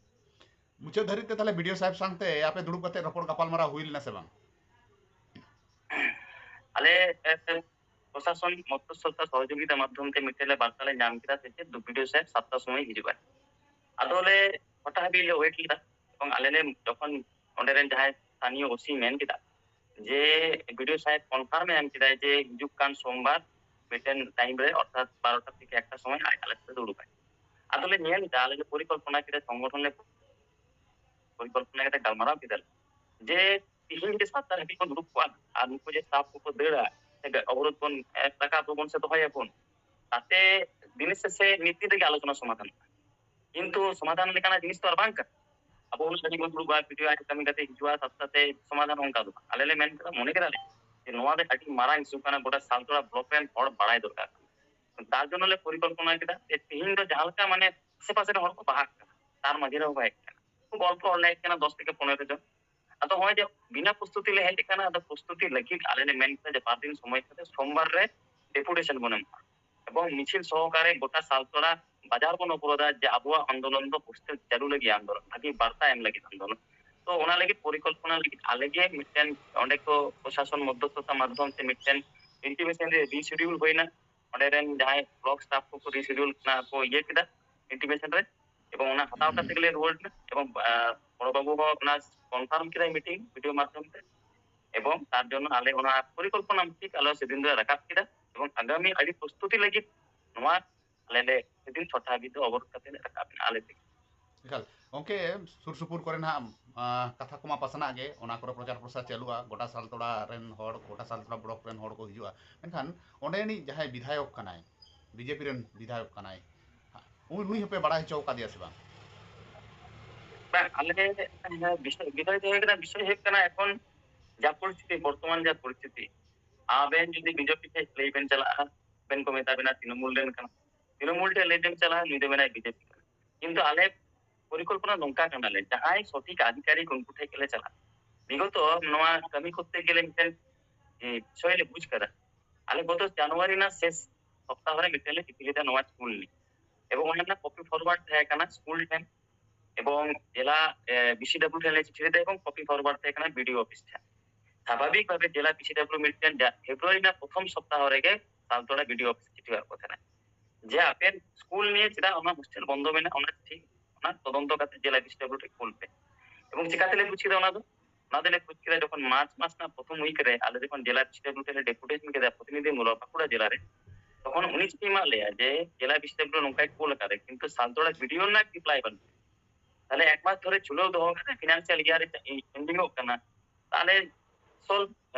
ᱢᱩᱪᱟᱹᱫ ᱫᱷᱟᱹᱨᱤᱡ ᱛᱮ ᱛᱟᱦᱞᱮ ᱵᱤᱰᱤᱳ ᱥᱟᱦᱮᱵ ᱥᱟᱶᱛᱮ ᱟᱯᱮ ᱫᱩᱲᱩᱵ ᱠᱟᱛᱮ ᱨᱚᱯᱚᱲ ᱜᱟᱯᱟᱞᱢᱟᱨᱟᱣ ᱦᱩᱭ ᱞᱮᱱᱟ ᱥᱮ ᱵᱟᱝ? ᱟᱞᱮ, ᱮ, ᱯᱨᱚᱥᱟᱥᱚᱱ ᱢᱚᱫᱽᱫᱷᱚᱥᱛᱷᱚᱛᱟ ᱥᱚᱦᱚᱡᱳᱜᱤᱛᱟ ᱢᱟᱫᱽᱫᱷᱚᱢ ᱛᱮ ᱢᱤᱫᱴᱮᱱ ᱞᱮ ᱵᱟᱨᱛᱟ ᱞᱮ ᱧᱟᱢ ᱠᱮᱫᱟ, ᱥᱮ ᱪᱮᱫ ᱵᱤᱰᱤᱳ ᱥᱟᱦᱮᱵ ᱥᱟᱛᱴᱟ ᱥᱚᱢᱚᱭ ᱦᱤᱡᱩᱜᱼᱟ᱾ ᱟᱫᱚ ᱞᱮ ᱜᱚᱴᱟ ᱦᱟᱹᱵᱤᱡ ᱞᱮ ᱣᱮᱴ ᱞᱮᱫᱟ, ᱮᱵᱚᱝ ᱟᱞᱮ ᱞᱮ ᱡᱚᱠᱷᱚᱱ ᱚᱸᱰᱮ ᱨᱮᱱ ᱡᱟᱦᱟᱸᱭ ᱥᱛᱷᱟᱱᱤᱭᱚ ᱳᱥᱤ ᱢᱮᱱ ᱠᱮᱫᱟ ᱡᱮ ᱵᱤᱰᱤᱳ ᱥᱟᱦᱮᱵ ᱠᱚᱱᱯᱷᱟᱨᱢ ᱮ ᱮᱢ ᱠᱮᱫᱟᱭ ᱡᱮ ᱦᱤᱡᱩᱜ ᱠᱟᱱ ᱥᱳᱢᱵᱟᱨ ᱢᱤᱫᱴᱮᱱ ᱴᱟᱭᱤᱢ ᱨᱮ, ᱚᱨᱛᱷᱟᱛ ᱵᱟᱨᱚᱴᱟ ᱛᱷᱮᱠᱮ ᱮᱠᱴᱟ ᱥᱚᱢᱚᱭ ᱟᱡ ᱟᱞᱮ ᱥᱟᱛᱮ ᱫᱩᱲᱩᱵᱟᱭ᱾ ᱟᱫᱚ ᱞᱮ ᱧᱮᱞ ᱮᱫᱟ, ᱟᱞᱮ ᱞᱮ ᱯᱚᱨᱤᱠᱚᱞᱯᱚᱱᱟ ᱠᱮᱫᱟ, ᱥᱚᱝᱜᱚᱴᱷᱚᱱ ᱞᱮ ᱯᱚᱨᱤᱠᱚᱞᱯᱚᱱᱟ ᱠᱟᱛᱮ ᱜᱟᱞᱢᱟᱨᱟᱣ ᱠᱮᱫᱟ ᱡᱮ ᱛᱤᱦᱤᱧ ᱡᱩᱫᱤ ᱥᱟᱛᱴᱟ ᱫᱷᱟᱹᱵᱤᱡ ᱵᱚᱱ ᱫᱩᱲᱩᱵ ᱠᱚᱜᱼᱟ ᱟᱨ ᱱᱩᱠᱩ ᱡᱮ ᱥᱴᱟᱯ ᱠᱚᱠᱚ ᱫᱟᱹᱲᱟ, ᱥᱮ ᱚᱵᱚᱨᱳᱫᱷ ᱵᱚᱱ, ᱮ, ᱨᱟᱠᱟᱵ ᱟᱵᱚᱱ ᱥᱮ ᱫᱚᱦᱚᱭᱟᱵᱚᱱ, ᱛᱟᱛᱮ ᱫᱤᱱᱮᱥ ᱥᱮᱥᱮ ᱢᱤᱫ ᱫᱤᱱ ᱨᱮᱜᱮ ᱟᱞᱳᱪᱚᱱᱟ ᱥᱚᱢᱟᱫᱷᱟᱱᱚᱜᱼᱟ᱾ ᱠᱤᱱᱛᱩ ᱥᱚᱢᱟᱫᱷᱟᱱ ᱞᱮᱠᱟᱱᱟᱜ ᱡᱤᱱᱤᱥ ᱛᱚ ᱟᱨ ᱵᱟᱝ ᱠᱟᱱᱟ᱾ ᱟᱵᱚ ᱩᱱᱟᱹᱜ ᱜᱷᱟᱹᱲᱤᱡ ᱵᱚᱱ ᱫᱩᱲᱩᱵᱼᱟ, ᱵᱤᱰᱤᱳ ᱟᱡ ᱠᱟᱹᱢᱤ ᱠᱟᱛᱮ ᱦᱤᱡᱩᱜᱼᱟ, ᱥᱟᱛᱴᱟ ᱛᱮ ᱥᱚᱢᱟᱫᱷᱟᱱ, ᱚᱱᱠᱟ ᱫᱚ ᱵᱟᱝ᱾ ᱟᱞᱮ ᱞᱮ ᱢᱮᱱ ᱠᱮᱫᱟ, ᱢᱚᱱᱮ ᱠᱮᱫᱟ ᱞᱮ ᱡᱮ ᱱᱚᱣᱟ ᱫᱚ ᱟᱹᱰᱤ ᱢᱟᱨᱟᱝ ᱤᱥᱩ ᱠᱟᱱᱟ, ᱜᱚᱴᱟ ᱥᱟᱞᱛᱳᱲᱟ ᱵᱞᱚᱠ ᱨᱮᱱ ᱦᱚᱲ ᱵᱟᱲᱟᱭ ᱫᱚᱨᱠᱟᱨ ᱠᱟᱱᱟ᱾ ᱛᱟᱨ ᱡᱚᱱᱱᱚ ᱞᱮ ᱯᱚᱨᱤᱠᱚᱞᱯᱚᱱᱟ ᱠᱮᱫᱟ ᱡᱮ ᱛᱤᱦᱤᱧ ᱫᱚ ᱡᱟᱦᱟᱸ ᱞᱮᱠᱟ ᱢᱟᱱᱮ ᱟᱥᱮ ᱯᱟᱥᱮ ᱨᱮᱱ ᱦᱚᱲ ᱠᱚ ᱵᱟᱦᱟᱜ ᱠᱟᱱᱟ, ᱛᱟᱨ ᱢᱟᱡᱷᱮ ᱨᱮᱦᱚᱸ ᱠᱚ ᱦᱮᱡ ᱠᱟᱱᱟ, ᱠᱷᱩᱵ ᱚᱞᱯᱚ ᱦᱚᱲ ᱞᱮ ᱦᱮᱡ ᱠᱟᱱᱟ, ᱫᱚᱥ ᱛᱷᱮᱠᱮ ᱯᱚᱱᱮᱨᱚ ᱡᱚᱱ᱾ ᱟᱫᱚ ᱱᱚᱜᱼᱚᱭ ᱡᱮ ᱵᱤᱱᱟ ᱯᱨᱚᱥᱛᱩᱛᱤ ᱞᱮ ᱦᱮᱡ ᱟᱠᱟᱱᱟ, ᱟᱫᱚ ᱯᱨᱚᱥᱛᱩᱛᱤ ᱞᱟᱹᱜᱤᱫ ᱟᱞᱮ ᱞᱮ ᱢᱮᱱ ᱠᱮᱫᱟ ᱡᱮ ᱵᱟᱨ ᱫᱤᱱ ᱥᱚᱢᱚᱭ ᱠᱟᱛᱮ ᱥᱳᱢᱵᱟᱨ ᱨᱮ ᱰᱮᱯᱩᱴᱮᱥᱚᱱ ᱵᱚᱱ ᱮᱢᱟ, ᱮᱵᱚᱝ ᱢᱤᱪᱷᱤᱞ ᱥᱚᱦᱚᱠᱟᱨᱮ ᱜᱚᱴᱟ ᱥᱟᱞᱛᱳᱲᱟ ᱵᱟᱡᱟᱨ ᱵᱚᱱ ᱚᱵᱚᱨᱳᱫᱟ ᱡᱮ ᱟᱵᱚᱣᱟᱜ ᱟᱱᱫᱳᱞᱚᱱ ᱫᱚ ᱦᱳᱥᱴᱮᱞ ᱪᱟᱹᱞᱩ ᱞᱟᱹᱜᱤᱫ ᱟᱱᱫᱳᱞᱚᱱ, ᱵᱷᱟᱹᱜᱤ ᱵᱟᱨᱛᱟ ᱮᱢ ᱞᱟᱹᱜᱤᱫ ᱟᱱᱫᱳᱞᱚᱱ᱾ ᱛᱚ ᱚᱱᱟ ᱞᱟᱹᱜᱤᱫ ᱯᱚᱨᱤᱠᱚᱞᱯᱚᱱᱟ ᱞᱟᱹᱜᱤᱫ ᱟᱞᱮ ᱜᱮ ᱢᱤᱫᱴᱮᱱ ᱚᱸᱰᱮ ᱠᱚ ᱯᱨᱚᱥᱟᱥᱚᱱ ᱢᱚᱫᱽᱫᱷᱚᱥᱛᱷᱚᱛᱟ ᱢᱟᱫᱽᱫᱷᱚᱢ ᱛᱮ ᱢᱤᱫᱴᱮᱱ ᱤᱱᱴᱤᱢᱮᱥᱚᱱ ᱨᱮ ᱨᱤᱥᱤᱰᱤᱭᱩᱞ ᱦᱩᱭᱱᱟ᱾ ᱚᱸᱰᱮ ᱨᱮᱱ ᱡᱟᱦᱟᱸᱭ ᱵᱞᱚᱠ ᱥᱴᱟᱯ ᱠᱚᱠᱚ ᱨᱤᱥᱤᱰᱤᱭᱩᱞ ᱠᱟᱱᱟ, ᱠᱚ ᱤᱭᱟᱹ ᱠᱮᱫᱟ ᱤᱱᱴᱤᱢᱮᱥᱚᱱ ᱨᱮ, ᱮᱵᱚᱝ ᱚᱱᱟ ᱦᱟᱛᱟᱣ ᱠᱟᱛᱮ ᱜᱮᱞᱮ ᱨᱩᱣᱟᱹᱲ ᱮᱱᱟ᱾ ᱮᱵᱚᱝ ᱟᱨ ᱵᱚᱲᱚ ᱵᱟᱹᱵᱩ ᱦᱚᱸ ᱚᱱᱟ ᱠᱚᱱᱯᱷᱟᱨᱢ ᱠᱮᱫᱟᱭ ᱢᱤᱴᱤᱝ ᱵᱷᱤᱰᱤᱭᱳ ᱢᱟᱫᱽᱫᱷᱚᱢ ᱛᱮ, ᱮᱵᱚᱝ ᱛᱟᱨ ᱡᱚᱱᱱᱚ ᱟᱞᱮ ᱚᱱᱟ ᱯᱚᱨᱤᱠᱚᱞᱯᱚᱱᱟ ᱢᱟᱯᱷᱤᱠ ᱟᱞᱮ ᱦᱚᱸ ᱥᱮᱫᱤᱱ ᱫᱚᱞᱮ ᱨᱟᱠᱟᱵ ᱠᱮᱫᱟ᱾ ᱮᱵᱚᱝ ᱟᱜᱟᱢᱤ ᱟᱹᱰᱤ ᱯᱨᱚᱥᱛᱩᱛᱤ ᱞᱟᱹᱜᱤᱫ ᱱᱚᱣᱟ ᱟᱞᱮ ᱞᱮ ᱥᱮᱫᱤᱱ ᱪᱷᱚᱴᱟ ᱦᱟᱹᱵᱤᱡ ᱫᱚ ᱚᱵᱚᱨᱳᱫᱷ ᱠᱟᱛᱮ ᱞᱮ ᱨᱟᱠᱟᱵ ᱮᱱᱟ ᱟᱞᱮ ᱛᱮᱜᱮ᱾ ᱮᱠᱟᱞ ᱜᱚᱢᱠᱮ, ᱥᱩᱨ ᱥᱩᱯᱩᱨ ᱠᱚᱨᱮ ᱱᱟᱦᱟᱜ ᱠᱟᱛᱷᱟ ᱠᱚᱢᱟ ᱯᱟᱥᱱᱟᱜ ᱜᱮ, ᱚᱱᱟ ᱠᱚᱨᱮ ᱯᱨᱚᱪᱟᱨ ᱯᱨᱚᱥᱟᱨ ᱪᱟᱹᱞᱩᱜᱼᱟ, ᱜᱚᱴᱟ ᱥᱟᱞᱛᱚᱲᱟ ᱨᱮᱱ ᱦᱚᱲ, ᱜᱚᱴᱟ ᱥᱟᱞᱛᱚᱲᱟ ᱵᱞᱚᱠ ᱨᱮᱱ ᱦᱚᱲ ᱠᱚ ᱦᱤᱡᱩᱜᱼᱟ᱾ ᱢᱮᱱᱠᱷᱟᱱ ᱚᱸᱰᱮᱱᱤᱡ ᱡᱟᱦᱟᱸᱭ ᱵᱤᱫᱷᱟᱭᱚᱠ ᱠᱟᱱᱟᱭ, ᱵᱤᱡᱮᱯᱤ ᱨᱮᱱ ᱵᱤᱫᱷᱟᱭᱚᱠ ᱠᱟᱱᱟᱭ, ᱩᱱᱤ ᱱᱩᱭ ᱦᱚᱸᱯᱮ ᱵᱟᱲᱟᱭ ᱦᱚᱪᱚ ᱟᱠᱟᱫᱮᱭᱟ ᱥᱮ ᱵᱟᱝ? ᱵᱟᱝ, ᱟᱞᱮ ᱵᱤᱥᱚᱭ ᱵᱤᱫᱷᱟᱭᱚᱠ ᱦᱩᱭ ᱠᱟᱱᱟ, ᱵᱤᱥᱚᱭ ᱦᱩᱭᱩᱜ ᱠᱟᱱᱟ ᱮᱠᱷᱚᱱ ᱡᱟ ᱯᱚᱨᱤᱥᱛᱷᱤᱛᱤ, ᱵᱚᱨᱛᱚᱢᱟᱱ ᱡᱟ ᱯᱚᱨᱤᱥᱛᱷᱤᱛᱤ, ᱟᱵᱮᱱ ᱡᱩᱫᱤ ᱵᱤᱡᱮᱯᱤ ᱴᱷᱮᱡ ᱞᱟᱹᱭ ᱵᱮᱱ ᱪᱟᱞᱟᱜᱼᱟ, ᱟᱵᱮᱱ ᱠᱚ ᱢᱮᱛᱟ ᱵᱮᱱᱟ ᱛᱨᱤᱱᱢᱩᱞ ᱨᱮᱱ ᱠᱟᱱᱟ, ᱛᱨᱤᱱᱢᱩᱞ ᱴᱷᱮᱡ ᱞᱟᱹᱭ ᱵᱮᱱ ᱪᱟᱞᱟᱜᱼᱟ, ᱱᱩᱭ ᱫᱚ ᱢᱮᱱᱟᱭ ᱵᱤᱡᱮᱯᱤ ᱠᱟᱱᱟ᱾ ᱠᱤᱱᱛᱩ ᱟᱞᱮ ᱯᱚᱨᱤᱠᱚᱞᱯᱚᱱᱟ ᱱᱚᱝᱠᱟ ᱠᱟᱱᱟᱞᱮ, ᱡᱟᱦᱟᱸᱭ ᱥᱚᱴᱷᱤᱠ ᱟᱫᱷᱤᱠᱟᱨᱤᱠ ᱩᱱᱠᱩ ᱴᱷᱮᱡ ᱜᱮᱞᱮ ᱪᱟᱞᱟᱜᱼᱟ᱾ ᱵᱤᱜᱚᱛᱚ ᱱᱚᱣᱟ ᱠᱟᱹᱢᱤ ᱠᱚᱨᱛᱮ ᱜᱮᱞᱮ ᱢᱤᱫᱴᱮᱱ ᱵᱤᱥᱚᱭ ᱞᱮ ᱵᱩᱡᱽ ᱠᱟᱫᱟ᱾ ᱟᱞᱮ ᱜᱚᱛᱚ ᱡᱟᱱᱩᱣᱟᱨᱤ ᱨᱮᱱᱟᱜ ᱥᱮᱥ ᱥᱚᱯᱛᱟᱦᱚ ᱨᱮ ᱢᱤᱫᱴᱮᱱ ᱞᱮ ᱪᱤᱴᱷᱤ ᱞᱮᱫᱟ ᱱᱚᱣᱟ ᱥᱠᱩᱞ ᱱᱤᱭᱮ, ᱮᱵᱚᱝ ᱚᱱᱟ ᱨᱮᱱᱟᱜ ᱠᱚᱯᱤ ᱯᱷᱚᱨᱣᱟᱨᱰ ᱛᱟᱦᱮᱸ ᱠᱟᱱᱟ ᱥᱠᱩᱞ ᱴᱷᱮᱱ ᱮᱵᱚᱝ ᱡᱮᱞᱟ ᱵᱤᱥᱤᱰᱟᱵᱞᱤᱭᱩ ᱴᱷᱮᱱ ᱞᱮ ᱪᱤᱴᱷᱤ ᱞᱮᱫᱟ ᱮᱵᱚᱝ ᱠᱚᱯᱤ ᱯᱷᱚᱨᱣᱟᱨᱰ ᱛᱟᱦᱮᱸ ᱠᱟᱱᱟ ᱵᱤᱰᱤᱳ ᱚᱯᱷᱤᱥ ᱴᱷᱮᱱ᱾ ᱥᱟᱵᱷᱟᱵᱤᱠ ᱵᱷᱟᱵᱮ ᱡᱮᱞᱟ ᱵᱤᱥᱤᱰᱟᱵᱞᱤᱭᱩ ᱢᱤᱫᱴᱮᱱ ᱯᱷᱮᱵᱽᱨᱩᱣᱟᱨᱤ ᱨᱮᱱᱟᱜ ᱯᱨᱚᱛᱷᱚᱢ ᱥᱚᱯᱛᱟᱦᱚ ᱨᱮᱜᱮ ᱥᱟᱞᱛᱳᱲᱟ ᱵᱤᱰᱤᱳ ᱚᱯᱷᱤᱥ ᱪᱤᱴᱷᱤ ᱠᱚ ᱛᱟᱦᱮᱱᱟ ᱡᱮ ᱟᱯᱮ ᱥᱠᱩᱞ ᱱᱤᱭᱮ ᱪᱮᱫᱟᱜ ᱚᱱᱟ ᱦᱳᱥᱴᱮᱞ ᱵᱚᱱᱫᱚ ᱢᱮᱱᱟᱜᱼᱟ, ᱚᱱᱟ ᱪᱤᱴᱷᱤ, ᱚᱱᱟ ᱛᱚᱫᱚᱱᱛᱚ ᱠᱟᱛᱮ ᱡᱮᱞᱟ ᱵᱤᱥᱤᱰᱟᱵᱞᱤᱭᱩ ᱴᱷᱮᱱ ᱠᱩᱞ ᱯᱮ᱾ ᱮᱵᱚᱝ ᱪᱤᱠᱟᱹ ᱛᱮᱞᱮ ᱵᱩᱡ ᱠᱮᱫᱟ ᱚᱱᱟ ᱫᱚ? ᱚᱱᱟ ᱫᱚᱞᱮ ᱵᱩᱡ ᱠᱮᱫᱟ ᱡᱚᱠᱷᱚᱱ ᱢᱟᱨᱪ ᱢᱟᱥ ᱨᱮᱱᱟᱜ ᱯᱨᱚᱛᱷᱚᱢ ᱩᱭᱤᱠ ᱨᱮ ᱟᱞᱮ ᱡᱚᱠᱷᱚᱱ ᱡᱮᱞᱟ ᱵᱤᱥᱤᱰᱟᱵᱞᱤᱭᱩ ᱴᱷᱮᱱ ᱞᱮ ᱰᱮᱯᱩᱴᱮᱥᱚᱱ ᱠᱮᱫᱟ ᱯᱨᱚᱛᱤᱱᱤᱫᱷᱤ ᱢᱩᱞᱚᱠ ᱵᱟᱸᱠᱩᱲᱟ ᱡᱮᱞᱟ ᱨᱮ, ᱛᱚᱠᱷᱚᱱ ᱩᱱᱤ ᱪᱤᱴᱷᱤ ᱮᱢᱟᱜ ᱞᱮᱭᱟ ᱡᱮ ᱡᱮᱞᱟ ᱵᱤᱥᱤᱰᱟᱵᱞᱤᱭᱩ ᱱᱚᱝᱠᱟᱭ ᱠᱩᱞ ᱟᱠᱟᱫᱟ, ᱠᱤᱱᱛᱩ ᱥᱟᱞᱛᱳᱲᱟ ᱵᱤᱰᱤᱳ ᱨᱮᱱᱟᱜ ᱨᱤᱯᱞᱟᱭ ᱵᱟᱹᱱᱩᱜ᱾ ᱛᱟᱦᱞᱮ ᱮᱠ ᱢᱟᱥ ᱫᱷᱚᱨᱮ ᱡᱷᱩᱞᱟᱹᱣ ᱫᱚᱦᱚ ᱠᱟᱛᱮ ᱯᱷᱤᱱᱟᱱᱥᱤᱭᱟᱞ ᱤᱭᱟᱨ ᱨᱮ ᱮᱱᱰᱤᱝᱚᱜ ᱠᱟᱱᱟ᱾ ᱛᱟᱦᱞᱮ ᱥᱚᱞ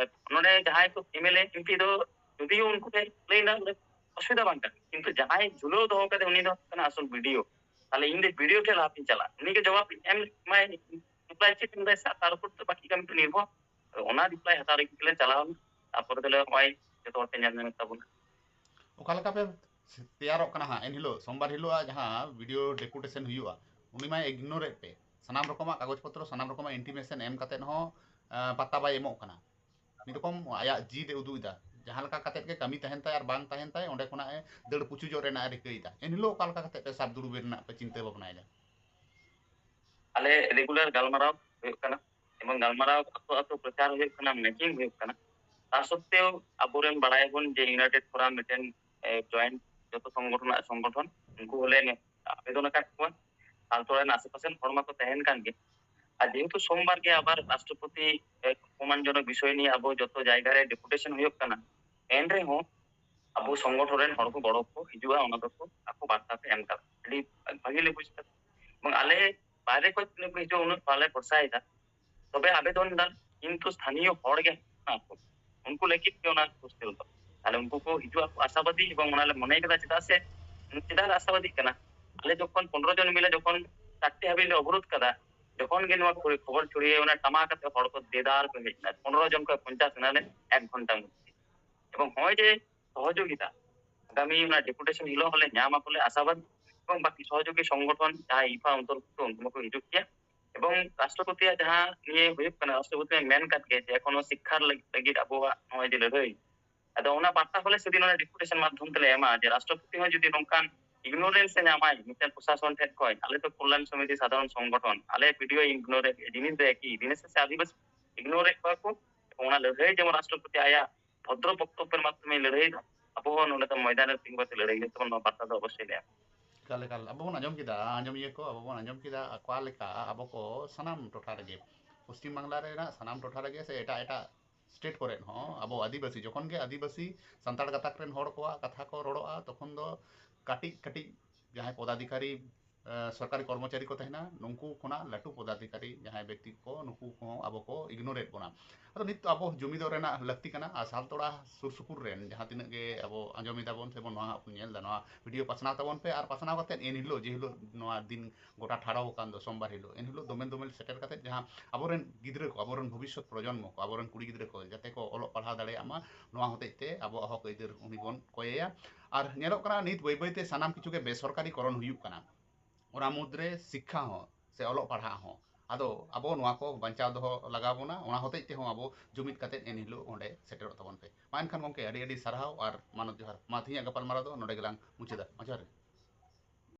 ᱱᱚᱰᱮ ᱡᱟᱦᱟᱸᱭ ᱠᱚ ᱮᱢᱮᱞᱮ ᱮᱢᱯᱤ ᱫᱚ ᱡᱩᱫᱤ ᱩᱱᱠᱩ ᱴᱷᱮᱱ ᱞᱟᱹᱭ ᱨᱮᱱᱟᱜ ᱚᱥᱩᱵᱤᱫᱷᱟ ᱵᱟᱝ ᱠᱟᱱᱟ, ᱠᱤᱱᱛᱩ ᱡᱟᱦᱟᱸᱭ ᱡᱷᱩᱞᱟᱹᱣ ᱫᱚᱦᱚ ᱠᱟᱛᱮ ᱩᱱᱤ ᱫᱚ ᱠᱟᱱᱟ ᱟᱥᱚᱞ ᱵᱤᱰᱤᱳ᱾ ᱛᱟᱦᱞᱮ ᱤᱧ ᱫᱚ ᱵᱤᱰᱤᱳ ᱴᱷᱮᱱ ᱞᱟᱦᱟᱛᱤᱧ ᱪᱟᱞᱟᱜ, ᱩᱱᱤᱜᱮ ᱡᱚᱵᱟᱵ ᱮᱢ ᱮᱢᱟᱭ, ᱨᱤᱯᱞᱟᱭ ᱪᱮᱫ ᱮᱢ ᱮᱫᱟᱭ ᱥᱮ ᱛᱟᱨ ᱩᱯᱚᱨ ᱛᱮ ᱵᱟᱹᱠᱤ ᱠᱟᱹᱢᱤ ᱠᱚ ᱱᱤᱨᱵᱷᱚᱨ᱾ ᱚᱱᱟ ᱨᱤᱯᱞᱟᱭ ᱦᱟᱛᱟᱣ ᱞᱟᱹᱜᱤᱫ ᱜᱮᱞᱮ ᱪᱟᱞᱟᱣ ᱮᱱᱟ᱾ ᱛᱟᱨᱯᱚᱨᱮ ᱫᱚᱞᱮ ᱱᱚᱜᱼᱚᱭ ᱡᱚᱛᱚ ᱦᱚᱲ ᱯᱮ ᱧᱮᱞ ᱧᱟᱢᱮᱫ ᱛᱟᱵᱚᱱᱟ᱾ ᱚᱠᱟ ᱞᱮᱠᱟ ᱯᱮ ᱛᱮᱭᱟᱨᱚᱜ ᱠᱟᱱᱟ ᱦᱟᱸᱜ ᱮᱱᱦᱤᱞᱳᱜ ᱥᱳᱢᱵᱟᱨ ᱦᱤᱞᱳᱜ ᱡᱟᱦᱟᱸ ᱵᱤᱰᱤᱳ ᱰᱮᱯᱩᱴᱮᱥᱚᱱ ᱦᱩᱭᱩᱜᱼᱟ, ᱩᱱᱤ ᱢᱟᱭ ᱤᱜᱱᱳᱨᱮᱫ ᱯᱮ᱾ ᱥᱟᱱᱟᱢ ᱨᱚᱠᱚᱢᱟᱜ ᱠᱟᱜᱚᱡᱽ ᱯᱚᱛᱨᱚ, ᱥᱟᱱᱟᱢ ᱨᱚᱠᱚᱢᱟᱜ ᱤᱱᱴᱤᱢᱮᱥᱚᱱ ᱮᱢ ᱠᱟᱛᱮᱫ ᱦᱚᱸ ᱯᱟᱛᱟ ᱵᱟᱭ ᱮᱢᱚᱜ ᱠᱟᱱᱟ᱾ ᱢᱤᱫ ᱨᱚᱠᱚᱢ ᱟᱭᱟᱜ ᱡᱤᱫ ᱮ ᱩᱫᱩᱜ ᱮᱫᱟ, ᱡᱟᱦᱟᱸ ᱞᱮᱠᱟ ᱠᱟᱛᱮᱫ ᱜᱮ ᱠᱟᱹᱢᱤ ᱛᱟᱦᱮᱱ ᱛᱟᱭ ᱟᱨ ᱵᱟᱝ ᱛᱟᱦᱮᱱ ᱛᱟᱭ ᱚᱸᱰᱮ ᱠᱷᱚᱱᱟᱜ ᱮ ᱫᱟᱹᱲ ᱯᱩᱪᱩᱡᱚᱜ ᱨᱮᱱᱟᱜ ᱮ ᱨᱤᱠᱟᱹᱭᱮᱫᱟ᱾ ᱮᱱᱦᱤᱞᱳᱜ ᱚᱠᱟ ᱞᱮᱠᱟ ᱠᱟᱛᱮᱫ ᱯᱮ ᱥᱟᱵ ᱫᱩᱲᱩᱵ ᱨᱮᱱᱟᱜ ᱯᱮ ᱪᱤᱱᱛᱟᱹ ᱵᱷᱟᱵᱽᱱᱟᱭᱮᱫᱟ? ᱟᱞᱮ ᱨᱮᱜᱩᱞᱟᱨ ᱜᱟᱞᱢᱟᱨᱟᱣ ᱦᱩᱭᱩᱜ ᱠᱟᱱᱟ, ᱮᱵᱚᱝ ᱜᱟᱞᱢᱟᱨᱟᱣ ᱟᱛᱳ ᱟᱛᱳ ᱯᱨᱚᱪᱟᱨ ᱦᱩᱭᱩᱜ ᱠᱟᱱᱟ, ᱢᱮᱪᱤᱝ ᱦᱩᱭᱩᱜ ᱠᱟᱱᱟ᱾ ᱛᱟ ᱥᱚᱛᱛᱮᱣ ᱟᱵᱚᱨᱮᱱ ᱵᱟᱲᱟᱭᱟᱵᱚᱱ ᱡᱮ ᱤᱭᱩᱱᱟᱭᱴᱮᱰ ᱯᱷᱳᱨᱟᱢ ᱢᱤᱫᱴᱮᱱ ᱡᱚᱭᱮᱱᱴ ᱡᱚᱛᱚ ᱥᱚᱝᱜᱚᱴᱷᱚᱱᱟᱜ ᱥᱚᱝᱜᱚᱴᱷᱚᱱ, ᱩᱱᱠᱩ ᱦᱚᱸᱞᱮ ᱟᱵᱮᱫᱚᱱ ᱟᱠᱟᱫ ᱠᱚᱣᱟ᱾ ᱛᱟᱞᱛᱳᱲᱟ ᱨᱮᱱ ᱟᱥᱮᱯᱟᱥᱮ ᱨᱮᱱ ᱦᱚᱲ ᱢᱟᱠᱚ ᱛᱟᱦᱮᱱ ᱠᱟᱱ ᱜᱮ᱾ ᱟᱨ ᱡᱮᱦᱮᱛᱩ ᱥᱳᱢᱵᱟᱨ ᱜᱮ ᱟᱵᱟᱨ ᱨᱟᱥᱴᱨᱚᱯᱚᱛᱤ ᱚᱯᱚᱢᱟᱱᱡᱚᱱᱚᱠ ᱵᱤᱥᱚᱭ ᱱᱤᱭᱮ ᱟᱵᱚ ᱡᱚᱛᱚ ᱡᱟᱭᱜᱟ ᱨᱮ ᱰᱮᱯᱩᱴᱮᱥᱚᱱ ᱦᱩᱭᱩᱜ ᱠᱟᱱᱟ, ᱮᱱ ᱨᱮᱦᱚᱸ ᱟᱵᱚ ᱥᱚᱝᱜᱚᱴᱷᱚᱱ ᱨᱮᱱ ᱦᱚᱲ ᱠᱚ ᱜᱚᱲᱚ ᱠᱚ ᱦᱤᱡᱩᱜᱼᱟ, ᱚᱱᱟ ᱫᱚᱠᱚ ᱟᱠᱚ ᱵᱟᱨᱛᱟ ᱛᱮ ᱮᱢ ᱠᱟᱫᱟ, ᱟᱹᱰᱤ ᱵᱷᱟᱹᱜᱤ ᱞᱮ ᱵᱩᱡ ᱠᱟᱫᱟ᱾ ᱮᱵᱚᱝ ᱟᱞᱮ ᱵᱟᱭᱨᱮ ᱠᱷᱚᱱ ᱛᱤᱱᱟᱹᱜ ᱠᱚ ᱦᱤᱡᱩᱜᱼᱟ, ᱩᱱᱟᱹᱜ ᱵᱟᱞᱮ ᱵᱷᱚᱨᱥᱟᱭᱮᱫᱟ, ᱛᱚᱵᱮ ᱟᱵᱮᱫᱚᱱ ᱫᱟ, ᱠᱤᱱᱛᱩ ᱥᱛᱷᱟᱱᱤᱭᱚ ᱦᱚᱲ ᱜᱮ ᱦᱮᱱᱟᱜ ᱠᱚ, ᱩᱱᱠᱩ ᱞᱟᱹᱜᱤᱫ ᱜᱮ ᱚᱱᱟ ᱦᱳᱥᱴᱮᱞ ᱫᱚ᱾ ᱛᱟᱦᱞᱮ ᱩᱱᱠᱩ ᱠᱚ ᱦᱤᱡᱩᱜ ᱟᱠᱚ ᱟᱥᱟᱵᱟᱫᱤ, ᱮᱵᱚᱝ ᱚᱱᱟ ᱞᱮ ᱢᱚᱱᱮ ᱠᱮᱫᱟ᱾ ᱪᱮᱫᱟᱜ ᱥᱮ ᱪᱮᱫᱟᱜ ᱞᱮ ᱟᱥᱟᱵᱟᱫᱤ ᱠᱟᱱᱟ? ᱟᱞᱮ ᱡᱚᱠᱷᱚᱱ ᱯᱚᱱᱨᱚ ᱡᱚᱱ ᱢᱤᱞᱮ ᱡᱚᱠᱷᱚᱱ ᱪᱟᱨᱴᱮ ᱦᱟᱹᱵᱤᱡ ᱞᱮ ᱚᱵᱚᱨᱳᱫᱷ ᱠᱟᱫᱟ, ᱡᱚᱠᱷᱚᱱ ᱜᱮ ᱱᱚᱣᱟ ᱠᱷᱚ- ᱠᱷᱚᱵᱚᱨ ᱪᱷᱩᱲᱭᱟᱹᱣ ᱮᱱᱟ, ᱴᱟᱢᱟ ᱠᱟᱛᱮ ᱦᱚᱲ ᱠᱚ ᱫᱮᱫᱟᱨ ᱠᱚ ᱦᱮᱡ ᱮᱱᱟ, ᱯᱚᱱᱨᱚ ᱡᱚᱱ ᱠᱷᱚᱱ ᱯᱚᱧᱪᱟᱥ ᱮᱱᱟᱞᱮ ᱮᱠ ᱜᱷᱚᱱᱴᱟ ᱢᱚᱫᱽᱫᱷᱮ᱾ ᱮᱵᱚᱝ ᱱᱚᱜᱼᱚᱭ ᱡᱮ ᱥᱚᱦᱚᱡᱳᱜᱤᱛᱟ, ᱟᱜᱟᱢᱤ ᱚᱱᱟ ᱰᱮᱯᱩᱴᱮᱥᱚᱱ ᱦᱤᱞᱳᱜ ᱦᱚᱸᱞᱮ ᱧᱟᱢ ᱟᱠᱚᱞᱮ ᱟᱥᱟᱵᱟᱫ, ᱮᱵᱚᱝ ᱵᱟᱠᱤ ᱥᱚᱦᱚᱡᱳᱜᱤ ᱥᱚᱝᱜᱚᱴᱷᱚᱱ ᱡᱟᱦᱟᱸᱭ ᱤᱯᱷᱟ ᱚᱱᱛᱚᱨᱵᱷᱩᱠᱛᱚ, ᱩᱱᱠᱩ ᱢᱟᱠᱚ ᱦᱤᱡᱩᱜ ᱜᱮᱭᱟ᱾ ᱮᱵᱚᱝ ᱨᱟᱥᱴᱨᱚᱯᱚᱛᱤᱭᱟᱜ ᱡᱟᱦᱟᱸ ᱱᱤᱭᱟᱹ ᱦᱩᱭᱩᱜ ᱠᱟᱱᱟ, ᱨᱟᱥᱴᱨᱚᱯᱚᱛᱤ ᱢᱮᱱ ᱠᱟᱫ ᱜᱮ ᱡᱮ ᱮᱠᱷᱚᱱᱳ ᱥᱤᱠᱠᱷᱟᱨ ᱞᱟᱹᱜᱤᱫ, ᱞᱟᱹᱜᱤᱫ ᱟᱵᱚᱣᱟᱜ ᱱᱚᱜᱼᱚᱭ ᱡᱮ ᱞᱟᱹᱲᱦᱟᱹᱭ, ᱟᱫᱚ ᱚᱱᱟ ᱵᱟᱨᱛᱟ ᱦᱚᱸᱞᱮ ᱥᱮᱫᱤᱱ ᱚᱱᱟ ᱰᱮᱯᱩᱴᱮᱥᱚᱱ ᱢᱟᱫᱽᱫᱷᱚᱢ ᱛᱮᱞᱮ ᱮᱢᱟ ᱡᱮ ᱨᱟᱥᱴᱨᱚᱯᱚᱛᱤ ᱦᱚᱸ ᱡᱩᱫᱤ ᱱᱚᱝᱠᱟᱱ ᱤᱜᱱᱳᱨᱮᱱᱥ ᱮ ᱧᱟᱢᱟᱭ ᱢᱤᱫᱴᱮᱱ ᱯᱨᱚᱥᱟᱥᱚᱱ ᱴᱷᱮᱱ ᱠᱷᱚᱱ, ᱟᱞᱮ ᱫᱚ ᱠᱚᱞᱭᱟᱱ ᱥᱚᱢᱤᱛᱤ ᱥᱟᱫᱷᱟᱨᱚᱱ ᱥᱚᱝᱜᱚᱴᱷᱚᱱ, ᱟᱞᱮ ᱯᱤᱰᱤᱳ ᱤᱜᱱᱳᱨ ᱡᱤᱱᱤᱥ ᱫᱚ ᱮᱠᱤ ᱡᱤᱱᱤᱥ ᱥᱮ ᱟᱹᱫᱤᱵᱟᱹᱥᱤ ᱤᱜᱱᱳᱨᱮᱫ ᱠᱚᱣᱟ ᱠᱚ, ᱮᱵᱚᱝ ᱚᱱᱟ ᱞᱟᱹᱲᱦᱟᱹᱭ ᱡᱮᱢᱚᱱ ᱨᱟᱥᱴᱨᱚᱯᱚᱛᱤ ᱟᱭᱟᱜ ᱵᱷᱚᱫᱨᱚ ᱵᱚᱠᱛᱚᱵᱵᱚ ᱢᱟᱫᱽᱫᱷᱚᱢᱮ ᱞᱟᱹᱲᱦᱟᱹᱭ ᱫᱟ, ᱟᱵᱚ ᱦᱚᱸ ᱱᱚᱰᱮ ᱫᱚ ᱢᱚᱭᱫᱟᱱ ᱨᱮ ᱛᱤᱸᱜᱩ ᱠᱟᱛᱮ ᱞᱟᱹᱲᱦᱟᱹᱭ ᱦᱩᱭᱩᱜ ᱛᱟᱵᱚᱱᱟ, ᱱᱚᱣᱟ ᱵᱟᱨᱛᱟ ᱫᱚ ᱚᱵᱚᱥᱥᱳᱭ ᱞᱮ ᱮᱢᱟ᱾ ᱮᱠᱟᱞ, ᱮᱠᱟᱞ᱾ ᱟᱵᱚ ᱵᱚᱱ ᱟᱸᱡᱚᱢ ᱠᱮᱫᱟ, ᱟᱸᱡᱚᱢᱤᱭᱟᱹ ᱠᱚ, ᱟᱵᱚ ᱵᱚᱱ ᱟᱸᱡᱚᱢ ᱠᱮᱫᱟ, ᱚᱠᱟ ᱞᱮᱠᱟ ᱟᱵᱚ ᱠᱚ ᱥᱟᱱᱟᱢ ᱴᱚᱴᱷᱟ ᱨᱮᱜᱮ, ᱯᱚᱥᱪᱤᱢ ᱵᱟᱝᱞᱟ ᱨᱮᱱᱟᱜ ᱥᱟᱱᱟᱢ ᱴᱚᱴᱷᱟ ᱨᱮᱜᱮ ᱥᱮ ᱮᱴᱟᱜ ᱮᱴᱟᱜ ᱥᱴᱮᱴ ᱠᱚᱨᱮ ᱦᱚᱸ ᱟᱵᱚ ᱟᱹᱫᱤᱵᱟᱹᱥᱤ, ᱡᱚᱠᱷᱚᱱ ᱜᱮ ᱟᱹᱫᱤᱵᱟᱹᱥᱤ ᱥᱟᱱᱛᱟᱲ ᱜᱟᱛᱟᱠ ᱨᱮᱱ ᱦᱚᱲ ᱠᱚᱣᱟᱜ ᱠᱟᱛᱷᱟ ᱠᱚ ᱨᱚᱲᱚᱜᱼᱟ, ᱛᱚᱠᱷᱚᱱ ᱫᱚ ᱠᱟᱹᱴᱤᱡ ᱠᱟᱹᱴᱤᱡ ᱡᱟᱦᱟᱸᱭ ᱯᱚᱫᱟᱫᱷᱤᱠᱟᱨᱤ, ᱮ, ᱥᱚᱨᱠᱟᱨᱤ ᱠᱚᱨᱢᱚᱪᱟᱨᱤ ᱠᱚ ᱛᱟᱦᱮᱱᱟ, ᱱᱩᱠᱩ ᱠᱷᱚᱱᱟᱜ ᱞᱟᱹᱴᱩ ᱯᱚᱫᱟᱫᱷᱤᱠᱟᱨᱤ ᱡᱟᱦᱟᱸᱭ ᱵᱮᱠᱛᱤ ᱠᱚ, ᱱᱩᱠᱩ ᱠᱚᱦᱚᱸ ᱟᱵᱚ ᱠᱚ ᱤᱜᱱᱳᱨᱮᱫ ᱵᱚᱱᱟ᱾ ᱟᱫᱚ ᱱᱤᱛ ᱟᱵᱚ ᱡᱩᱢᱤᱫᱚᱜ ᱨᱮᱱᱟᱜ ᱞᱟᱹᱠᱛᱤ ᱠᱟᱱᱟ᱾ ᱟᱨ ᱥᱟᱞᱛᱳᱲᱟ ᱥᱩᱨ ᱥᱩᱯᱩᱨ ᱨᱮᱱ ᱡᱟᱦᱟᱸ ᱛᱤᱱᱟᱹᱜ ᱜᱮ ᱟᱵᱚ ᱟᱸᱡᱚᱢ ᱮᱫᱟ ᱵᱚᱱ ᱥᱮᱵᱚᱱ ᱱᱚᱣᱟ ᱦᱟᱸᱜ ᱵᱚᱱ ᱧᱮᱞ ᱮᱫᱟ, ᱱᱚᱣᱟ ᱵᱷᱤᱰᱤᱭᱳ ᱯᱟᱥᱱᱟᱣ ᱛᱟᱵᱚᱱ ᱯᱮ᱾ ᱟᱨ ᱯᱟᱥᱱᱟᱣ ᱠᱟᱛᱮᱫ ᱮᱱ ᱦᱤᱞᱳᱜ, ᱡᱮ ᱦᱤᱞᱳᱜ ᱱᱚᱣᱟ ᱫᱤᱱ ᱜᱚᱴᱟ ᱴᱷᱟᱲᱚ ᱟᱠᱟᱱ ᱫᱚ ᱥᱳᱢᱵᱟᱨ ᱦᱤᱞᱳᱜ, ᱮᱱ ᱦᱤᱞᱳᱜ ᱫᱚᱢᱮᱞ ᱫᱚᱢᱮᱞ ᱥᱮᱴᱮᱨ ᱠᱟᱛᱮᱫ ᱡᱟᱦᱟᱸ ᱟᱵᱚᱨᱮᱱ ᱜᱤᱫᱽᱨᱟᱹ ᱠᱚ, ᱟᱵᱚᱨᱮᱱ ᱵᱷᱚᱵᱤᱥᱥᱚᱛ ᱯᱨᱚᱡᱚᱱᱢᱚ ᱠᱚ, ᱟᱵᱚᱨᱮᱱ ᱠᱩᱲᱤ ᱜᱤᱫᱽᱨᱟᱹ ᱠᱚ ᱡᱟᱛᱮ ᱠᱚ ᱚᱞᱚᱜ ᱯᱟᱲᱦᱟᱣ ᱫᱟᱲᱮᱭᱟᱜ ᱢᱟ, ᱱᱚᱣᱟ ᱦᱚᱛᱮᱡ ᱛᱮ ᱟᱵᱚᱣᱟᱜ ᱦᱚᱠ ᱟᱹᱭᱫᱟᱹᱨ ᱩᱱᱤ ᱵᱚᱱ ᱠᱚᱭᱮᱭᱟ᱾ ᱟᱨ ᱧᱮᱞᱚᱜ ᱠᱟᱱᱟ ᱱᱤᱛ ᱵᱟᱹᱭ ᱵᱟᱹᱭ ᱛᱮ ᱥᱟᱱᱟᱢ ᱠᱤᱪᱷᱩ ᱜᱮ ᱵᱮᱥᱚᱨᱠᱟᱨᱤ ᱠᱚᱨᱚᱱ ᱦᱩᱭᱩᱜ ᱠᱟᱱᱟ, ᱚᱱᱟ ᱢᱩᱫᱽᱨᱮ ᱥᱤᱠᱠᱷᱟ ᱦᱚᱸ ᱥᱮ ᱚᱞᱚᱜ ᱯᱟᱲᱦᱟᱜ ᱦᱚᱸ᱾ ᱟᱫᱚ ᱟᱵᱚ ᱱᱚᱣᱟ ᱠᱚ ᱵᱟᱧᱪᱟᱣ ᱫᱚᱦᱚ ᱞᱟᱜᱟᱣ ᱵᱚᱱᱟ, ᱚᱱᱟ ᱦᱚᱛᱮᱡ ᱛᱮᱦᱚᱸ ᱟᱵᱚ ᱡᱩᱢᱤᱫ ᱠᱟᱛᱮᱫ ᱮᱱ ᱦᱤᱞᱳᱜ ᱚᱸᱰᱮ ᱥᱮᱴᱮᱨᱚᱜ ᱛᱟᱵᱚᱱ ᱯᱮ᱾ ᱢᱟ ᱮᱱᱠᱷᱟᱱ ᱜᱚᱢᱠᱮ, ᱟᱹᱰᱤ ᱟᱹᱰᱤ ᱥᱟᱨᱦᱟᱣ ᱟᱨ ᱢᱟᱱᱚᱛ ᱡᱚᱦᱟᱨ᱾ ᱢᱟ ᱛᱮᱦᱮᱧᱟᱜ ᱜᱟᱯᱟᱞᱢᱟᱨᱟᱣ ᱫᱚ ᱱᱚᱰᱮ ᱜᱮᱞᱟᱝ ᱢᱩᱪᱟᱹᱫᱟ᱾ ᱢᱟ ᱡᱚᱦᱟᱨ ᱜᱮ᱾